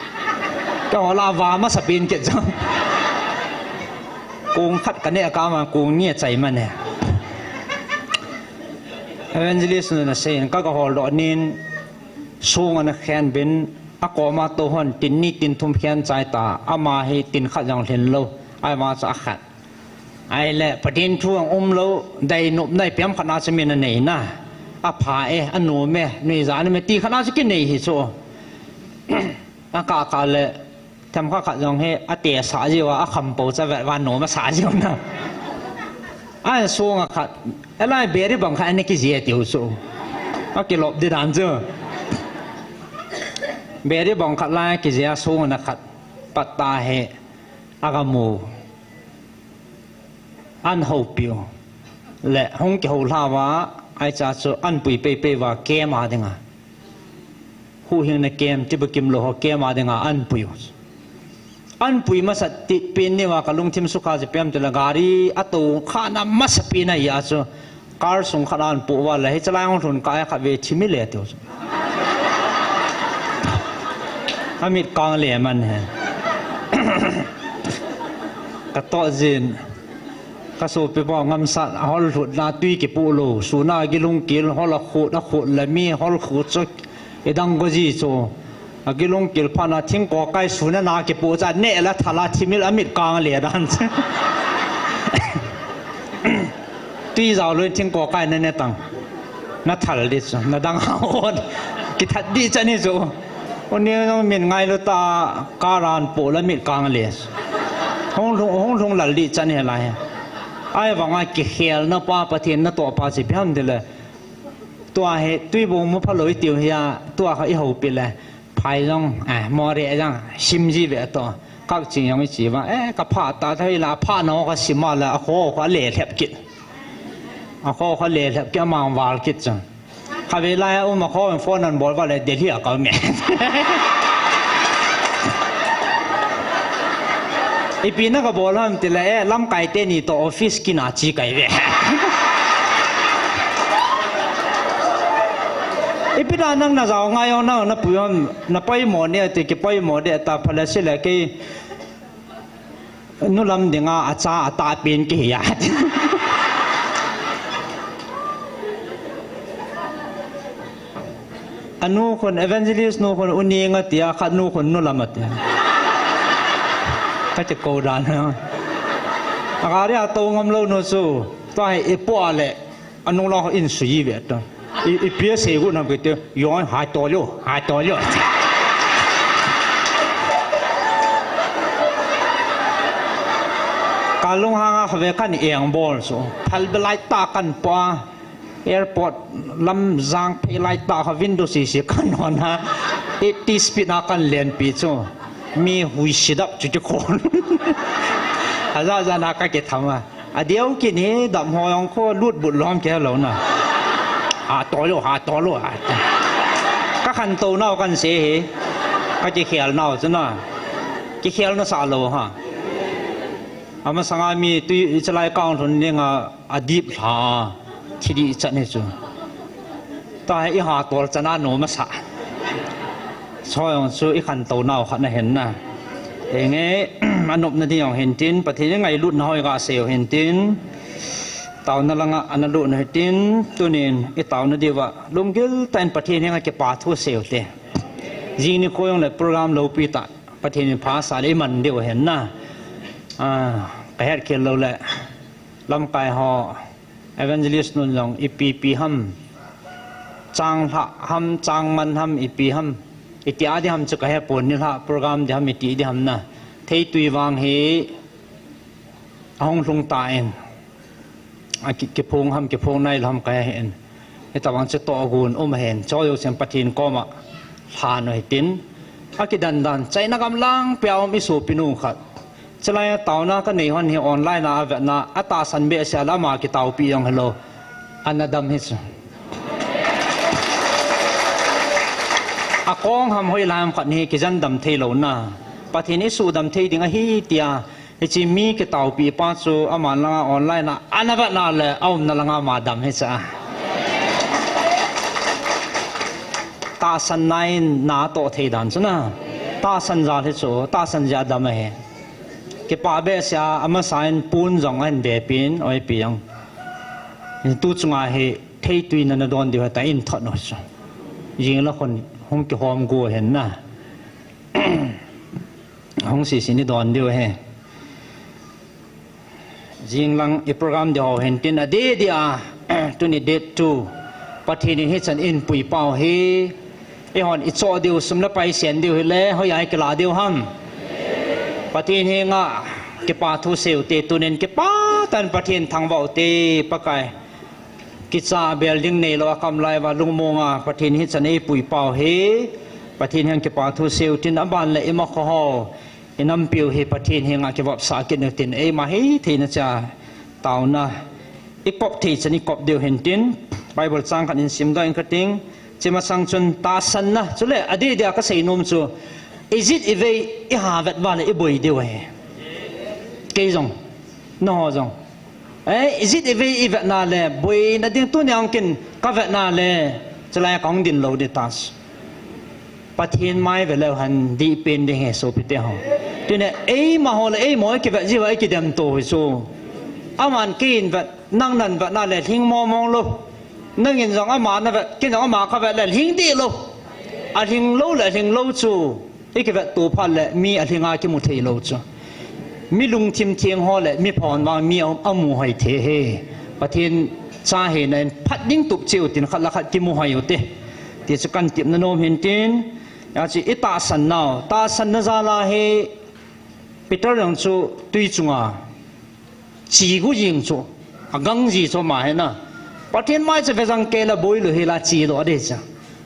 Ka hola va masa pen kit jong. Kong khat ka neh ka ma kong ni a chai ma ne. Evangelist nu na sei in ka ka hol doh nin sung ana khen bin a koma to hon tin ni tin thum khen chai ta ama hi tin khat jong hlen lou. Ai ma cha khat. Ahile, Pathen thu ang um lou, dei nop nai piam khat na chu min a nei na. A pha e, a nom e, nuija ni me ti khat na chu kinei hi chu. A ka ka le, themkhat khat jong hi, a te sa jiu a, a kham po cha vet va nom a sa jiu na. A sung a khat, a lai beri bang khat a ne ki jia tiu chu. A kilop di dan chu. Beri bang khat lai ki jia sung a khat, pat ta he, a ka mu. An houpiu. Le, hung kihou lhau va, aicha chu an pui pei pei va, kem a dinga. Huhhingna kem, tibukim lou ho kem a dinga, an puiu. An pui masa ti pen ni va, ka lungthim sukha chu piam ti la, gari a to kha na masa pen a ya chu. Car sung khat an pu va le, hichalai hung lhun ka ai khat ve thimi le tiu. A mit kang le man he. Ka to jin. Ka sopi pa ngamsat, a hol lhut na tui kipu lou. Suna gilung kil, hol a khut, a khut le mi, hol khut chok. I dang go ji chu. A gilung kil phat na thingko kai suna na kipu cha ne la thala thimil a mit kang le dan. Tui jao lou thingko kai na ne tang. Na thal di chu, na dang ha on. Kithat di cha ni chu. Uni nong min ngai lou ta ka ran pu la mit kang le. Hung lhung, hung lhung lal di cha ni lai. Ai vang a kikhel na pa Pathen na to pa chi piam di le. Tua hi, tui bung mu pha lou i tiu hi a, tua kha i houpi le, phai jong, eh, mo re jong, sim ji ve to, kak ching jong i chi va, eh, ka pha ta thei la, pha na ka sim a la, a kho kha le lhep kit. A kho kha le lhep kit, a mang val kit chang. Kha ve lai a um a kho phone an bol va le, Delhi a ka me. Ipi na ka bol ham ti le, eh, lamkai te ni to office kina chi kai ve. Ipi da nang na jao ngai ong na, na pui ong, na poimo ne ti kipoimo de ta pha le si le kei nu lam dinga a cha a ta pen ki hi a. A nu khun, evangelist nu khun, u Ning a tia, khat nu khun, nu lam a tia. Ka ti ko dan ha. A gari a to ngam lou nu chu, tua hi i po a le, a nu lo in su yi ve ta. I, i pia se gu nam ke te, yo, hai to lo, hai to lo. Ka lung hang a ve kan eng bol chu, phal be lai ta kan po a. Airport lam jang phei lai ta kha window si si kan hon ha. Eighty speed a kan len pi chu. Mi hui si dap chu ti khon. A ja ja na ka ke tham a. A deu ki ni dam ho yong kho lut but lom ke lo na. Ha to lo, ha to lo, ha. Ka khan to nau kan se he. Ka ki khel nau chu na. Ki khel na sa lo ha. Ama sanga mi tui i chalai kang thun ni nga. A dip lha, thi di chan hi chu. Ta hi i ha tol chana no masa. Choi ong chu i khan to nau khat na hen na. Enge, a nop na di ong hen tin, Pathen i ngailut na hoi ga se ong hen tin. Tau na langa ana lut na hen tin, tunin i tau na di va. Lunggil ta in Pathen henga kipa thu se ong te. Jing ni ko ong le program lo pi ta. Pathen in pha sa le i man di ong hen na. Ah, ka het khel lo le. Lamkai ho, evangelist nun jong ipi pi ham, chang lha ham, chang man ham, ipi ham, iti adi ham chu ka he pon ni lha, program di ham, iti di ham na. Thei tui vang hi, ahung lhung ta in. A ki, kiphung ham, kiphung nai lham ka he in. Hitabang chu togun um hen, cho yo sem Pathen koma lhan u hitin. A kidan dan, China gam lang pia um i sopi nu khat. Chulai a taona kanei hon hi online a avetna, atahsan behseh a le ama kitaopi jong hilou. Ana dam hi chu. Akong ham hoilai ham khat hi kijen dam theilouna. Pathen in isuhdam thei ding ahi tia. Hiche mi kitaopi pa chu aman langa online a ana vetna le aumna langa ama dam hi chu a. Tahsanna in na atoh thei dan chu na. Tahsan jal hi chu, tahsan jeh a dam ahi. Kipah behseh a, amasa in pon jong ahin vepin, oipi jong. Tu chunga hi theitui na nadon diu hita in thot u chu. Jing la khun hung kihom go hen na. Hung sisi ni don diu ahi. Jing lang i program ding ho hin tin adeh deh a, tuni date two. Pathen in hichan eipui pau hi. Eihon ichoh diu sum le pai sen diu hile, hoiya ikila diu ham. Pathen henga kipa thu seiu te, tunin kipah tah in Pathen thangvah u te, Pakai. Kicha bel ding neilou a kam lai uva lungmong a Pathen hichan eipui pau hi. Pathen henga kipa thu seiu tin aban le ima kho ho. Inampiu hi Pathen henga kivopsah kit u tin eima hithei na cha taona. Ikop thei chan ikop diu hin tin. Bible chang khat in simdoh ing kating. Hiche masang chun tahsanna. Chule adeh deh a kasei nom chu. Ijat ivei iha vet uva le iboi diu ahi. Kei jong. Nangho jong. Eh, ijat ivei ivetna le, boina ding tunia hung kin kavetna le, chulai kahung din lou ding tah. Pathen mai ve leu hen dih pen ding ahi sopite ho. Tuni eima ho le, eima ho kivet jiu va ikidem to hi chu. Aman kei in vet, nang nan vetna le, lhing mong mong lou. Nangin jong ama navet, kei in jong ama kavet le, lhing dih lou. Alhing lou le, alhing lou chu. Ikivet to phat le mi alhinga kimu thei lou chu. Mi lungthim theng ho le mi phon vang mi a, amu hoi thei ahi. Pathen cha hina in phat ding tup cheh u tin khat le khat kimu hoi u te. Ti chu kan tepna nom hin tin. Hiche itahsan nau, tahsanna jal a hi Peter jong chu tui chunga Che gu jing chu, agang ji chu ama hi na. Pathen mai chu ve jang kei le boi lou hel a che lou adeh chu.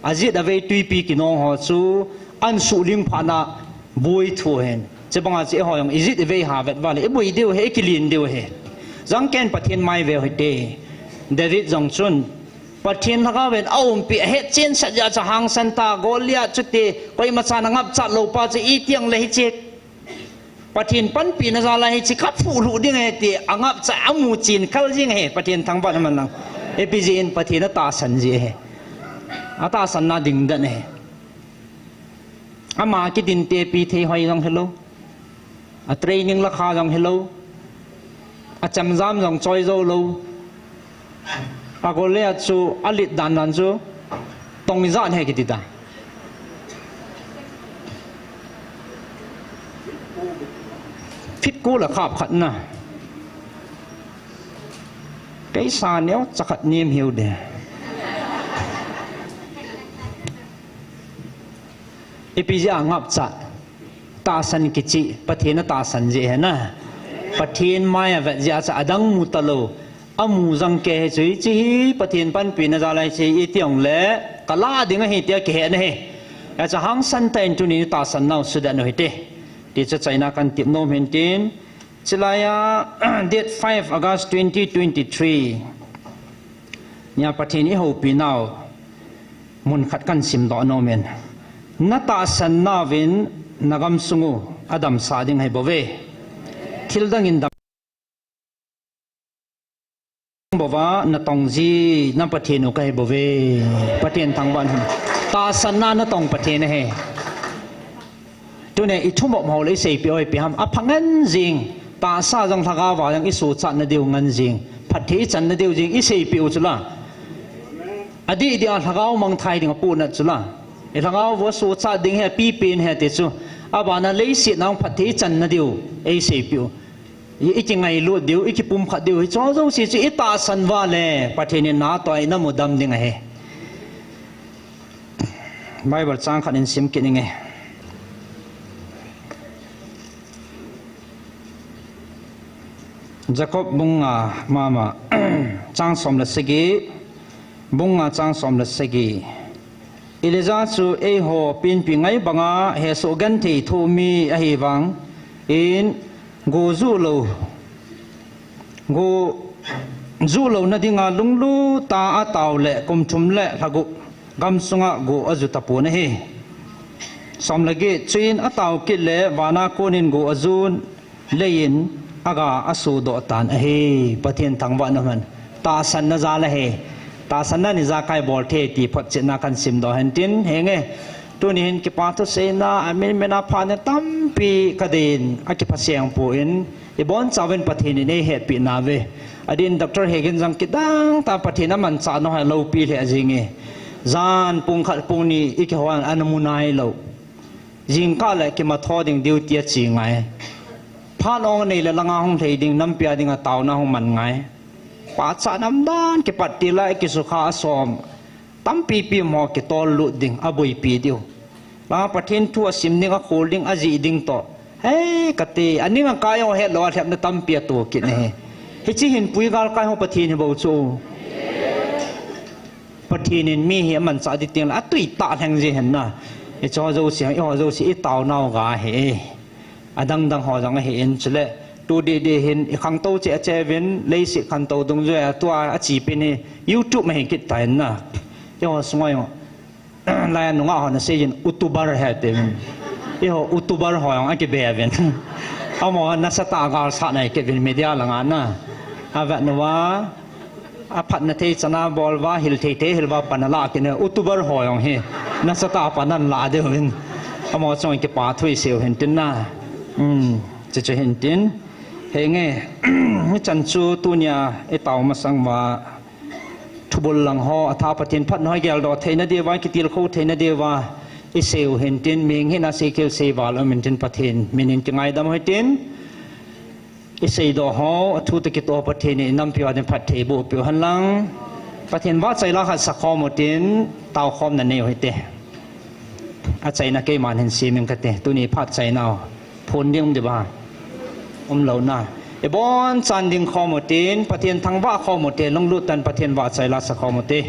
Ajat avei tuipi kinong ho chu, ahin suhling phat na boi thu hen. Chubanga chu eiho jong ijat ivei ha vet uva le, iboi diu ahi, ikilin diu ahi. Jang kei in Pathen mai veu hite. David jong chun, Pathen lhagao in aumpi, ahet chen sat jeh a chu hangsan tah Goliath chu te, koima chan angapchat lou pa chu iti ang le hiche Pathen panpina jal a hiche kaphuh lhuh ding ahi ti angapcha amu chen kal jing ahi, Pathen thangvah in aman lang. Ipi jeh in Pathen atahsan ji ahi. Atahsanna ding dan ahi. Ama kidin te pi thei hoi jong hilou. A training lakha jong hilou. Achemjam jong choi jou lou. A Goliath chu alet dan dan chu tong ijat ahi kiti ta. Feet ko le khap khat na. Kei sa neocha khat nem hiu de. Ipi jeh a ngapcha. Tahsan kicheh, Pathen atahsan jeh ahi na. Pathen mai avet jeh a chu adang mu talou. Amu jang kei hi chu hiche hi Pathen panpina jal a hiche hi iti ang le, kalah ding ahi tia kihe na hi. Achu hangsan tah in tuni tahsan nau sudet u hite. Ti chu chaina kan tep nom hin tin. Chulai a, date five August twenty twenty-three. Nia Pathen ihoupi nau. Mun khat kan simdoh nom in. Na tahsan nauvin na gamsung u adamsah ding ahi bouve. Thil dang in dam bouva na tong ji na Pathen u kahi bouve. Pathen thangvah in. Tahsan na na tong Pathen ahi. Tuni i thumop ho le i seipeh u ipi ham, apha ngen jing, tahsa jong lhagao va jong i sochat na diu ngen jing, phatthei i chan na diu jing i seipeh u chula. Adih dih a lhagao mangthai ding apohnat chula. I lhagao va sochat ding ahi, apipen ahi ti chu. Abana leiset na jong phatthei i chan na diu ei seipeh u. I, i kingailut diu, i kipumkhat diu, hicho jouse chu i tahsan uva le, Pathen in natoh a i na mudam ding ahi. Bible chang khat in sim kit inge. Jacob bung nga mama, chang som le sagi, bung nga chang som le sagi. Elijah chu eiho penpi ngai banga hesoh genthei thoh mi ahi vang in, Go ju lou, go ju louna dinga lunglut a atao le kum thum le lha gup gamsunga go aju tapon ahi. Som le get, chuin atao kit le vana konin go ajun leiyin aga asudoh tan ahi. Pathen thangvahna man, tahsanna jal ahi. Tahsanna in ijakai bol thei ti photchetna kahin simdoh hen tin, henge. Tuni hin kipa thuseina, amin min a phatna tampi kadeiyin, akiphatsah pon, ibonchauvin Pathen in eihetpi nauve. Adin Doctor Hegin jong kidang tah Pathen amanchah nau hi loupi lheh jenge. Jan pung khat pung ni ikihou a ana mu nailou. Jingkah le kimatho ding duty ache ngai. Phat ong anei le langa hung lhei ding, nampi a dinga taona hung man ngai. Pachat namdan kipat til a ikisukha asom. Tampi pi mo kitol lut ding, aboipi diu. Langa Pathen thu asim ding, akhol ding, ajih ding toh. Hei, kati, aning akai ho hetlou a lhepna tampi atoh kit ahi. Hiche hin pui galkai ho Pathen hi bou chu. Pathen in mi hi amanchah ding teng le atui tah lheng ji hen na. Hicheho jouse, eiho jouse itaonau ga ahi. Adang dang ho jong ahin chule. Tu didi hin ikhangtou cheh cheh uvin, leiset khangtou dungjuia tua achepi hi YouTube ma hi kit tan na. Eiho sunga jong. Lai a nungah hon aseiyin YouTuber ahi tiuvin. Eiho YouTuber ho jong akibe uvin. Amaho nasatah a galsatna hi kit uvin media langa na. Avet nauva. Aphatna thei chana bol uva, hil thei thei hil uva pan alah kit in, YouTuber ho jong hi. Nasatah a pan alah diuvin. Amaho chunga kipa thu isei u hen tin na. Um, chuchu hen tin. Henge, hichan chu tunia itao masang uva. Thubul lang ho, atha Pathen phatna ho geldoh theina diuva, kitilkhou theina diuva. Isei u hen tin, mihing hina seikhel seival um hen tin Pathen minin kingaidam u hen tin. Iseidoh ho, athu toh kitoh Pathen in inampiu a din phatthei boh peh u hen lang. Pathen vahchoi la khat sakhom u tin, taokhomna nei u hite. Achaina keiman hin sem ing kate, tuni phat chaina u. Phon ding um diu va. Umlou na. Ibonchan ding khom u tin, Pathen thangvah khom u te, lunglut tah in Pathen vahchoi la sakhom u te.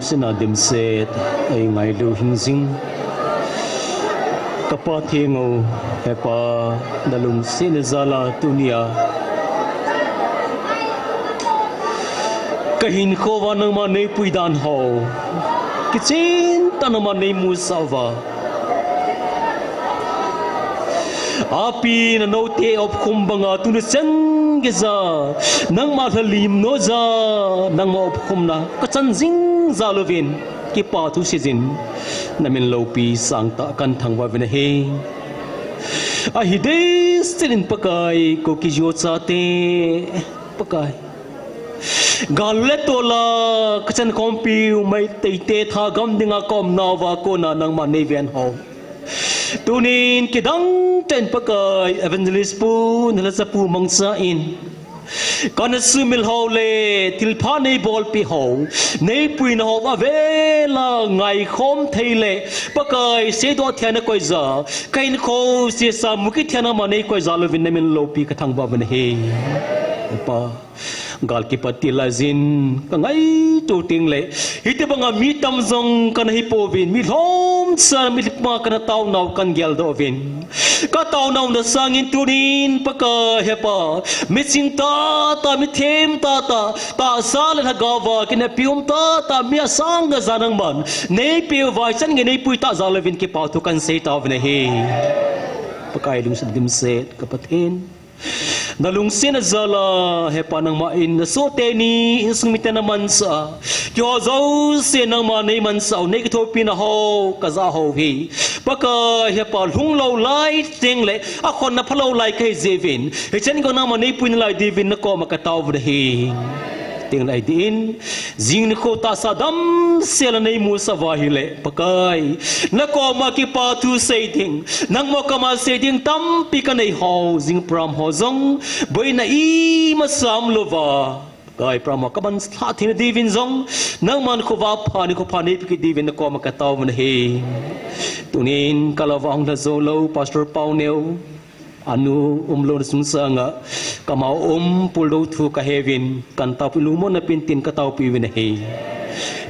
Sina dimset, ei ngailu hing jing. Ka Pa theng o, he Pa, na lungsetna jal a tunia ka hinkho uva nangma nei pui dan ho, kichen tah a nangma nei musah uva, api na note opkhum banga tuni chan geiya nangma lhalimna jal a nangma opkhumna ka chan jing jal uvin, kipa thu seijin, na min loupi sangtah kahin thangvah uvin ahi. Ahi deh sel in Pakai, Kuki Zo chate Pakai, gal le tol a ka chan khompiu Meitei te thagam dinga ka umnauva kona nangma nei ven ho, tunin kidang tah in Pakai, Evangelist pu, na lhacha pu mangcha in, ka na sumil ho le thilpha nei bolpi ho, nei puina ho a vel a ngaikhom thei le Pakai, seidoh thei a na koija, ka hinkho sesa mu kit thei a nangma nei koi jal uvin, na min loupi ka thangvah uvin ahi. Pa, gal kipat til lai jin ka ngaito teng le, hiti banga mi tam jong ka na hi pouvin, mi lhomcha, mi lhipma ka na taonau kahin geldoh uvin, ka taonauna sangin tunin Pakai, he Pa, mi ching tahtah, mi them tahtah, tahsa le lhagao va kinapi um tahtah, mi asang geiya nangman nei peh uva, hichan gei nei pui tah jal uvin kipa thu kahin sei tauvin ahi. Pakai, lungset dimset ka Pathen, na lungsetna jal a, he Pa, nangma in na soh teni, insung mite na manchah a, keiho jouse nangma nei manchah u, nei kithopina ho ka jah ho hi, Pakai, he Pa, lhung lou lai teng le akhonna phalou lai ka hi jeh uvin, hichan gei nangma nei pui nalai diuvin na koma ka taovin ahi. Teng le ahi deh in, jing nikho tahsa damsel a nei musah uva ahile Pakai, na koma kipa thu sei ding, nangma koma sei ding tampi ka nei ho, jing program ho jong boina ima sam louva, Pakai, program ho ka ban lhah theina diuvin jong nangman khovah pha, nikho pha nei pe kit diuvin na koma ka taovin ahi. Tunin ka lhah uva hung lha jou lou Pastor Pauneo, anu umlouna sung sanga ka mao um puldou thu ka he uvin, kahin taopi, lungmonna pen tin ka taopi uvin ahi.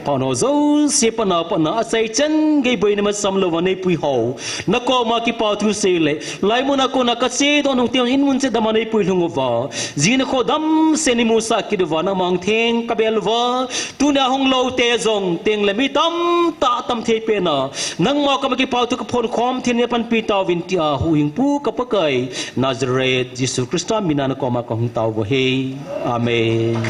Phanou jouse, pana pana, achai chan gei boina ima sam louva nei pui ho, na koma kipa thu sei le, hilai muna kona ka chedoh nung teng in mun cheh dama nei pui lhung uva, jing nikho damsel nei musah kit uva, nangma hung theng ka bel uva, tunia hung lou te jong teng le mi tamtah tam thei pen a, nangma koma kipa thu ka phonkhom theina nei panpi tauvin tia huhhingpu ka Pakai, Nazareth Jesu Christa mina na koma ka hung tao uve. Amen.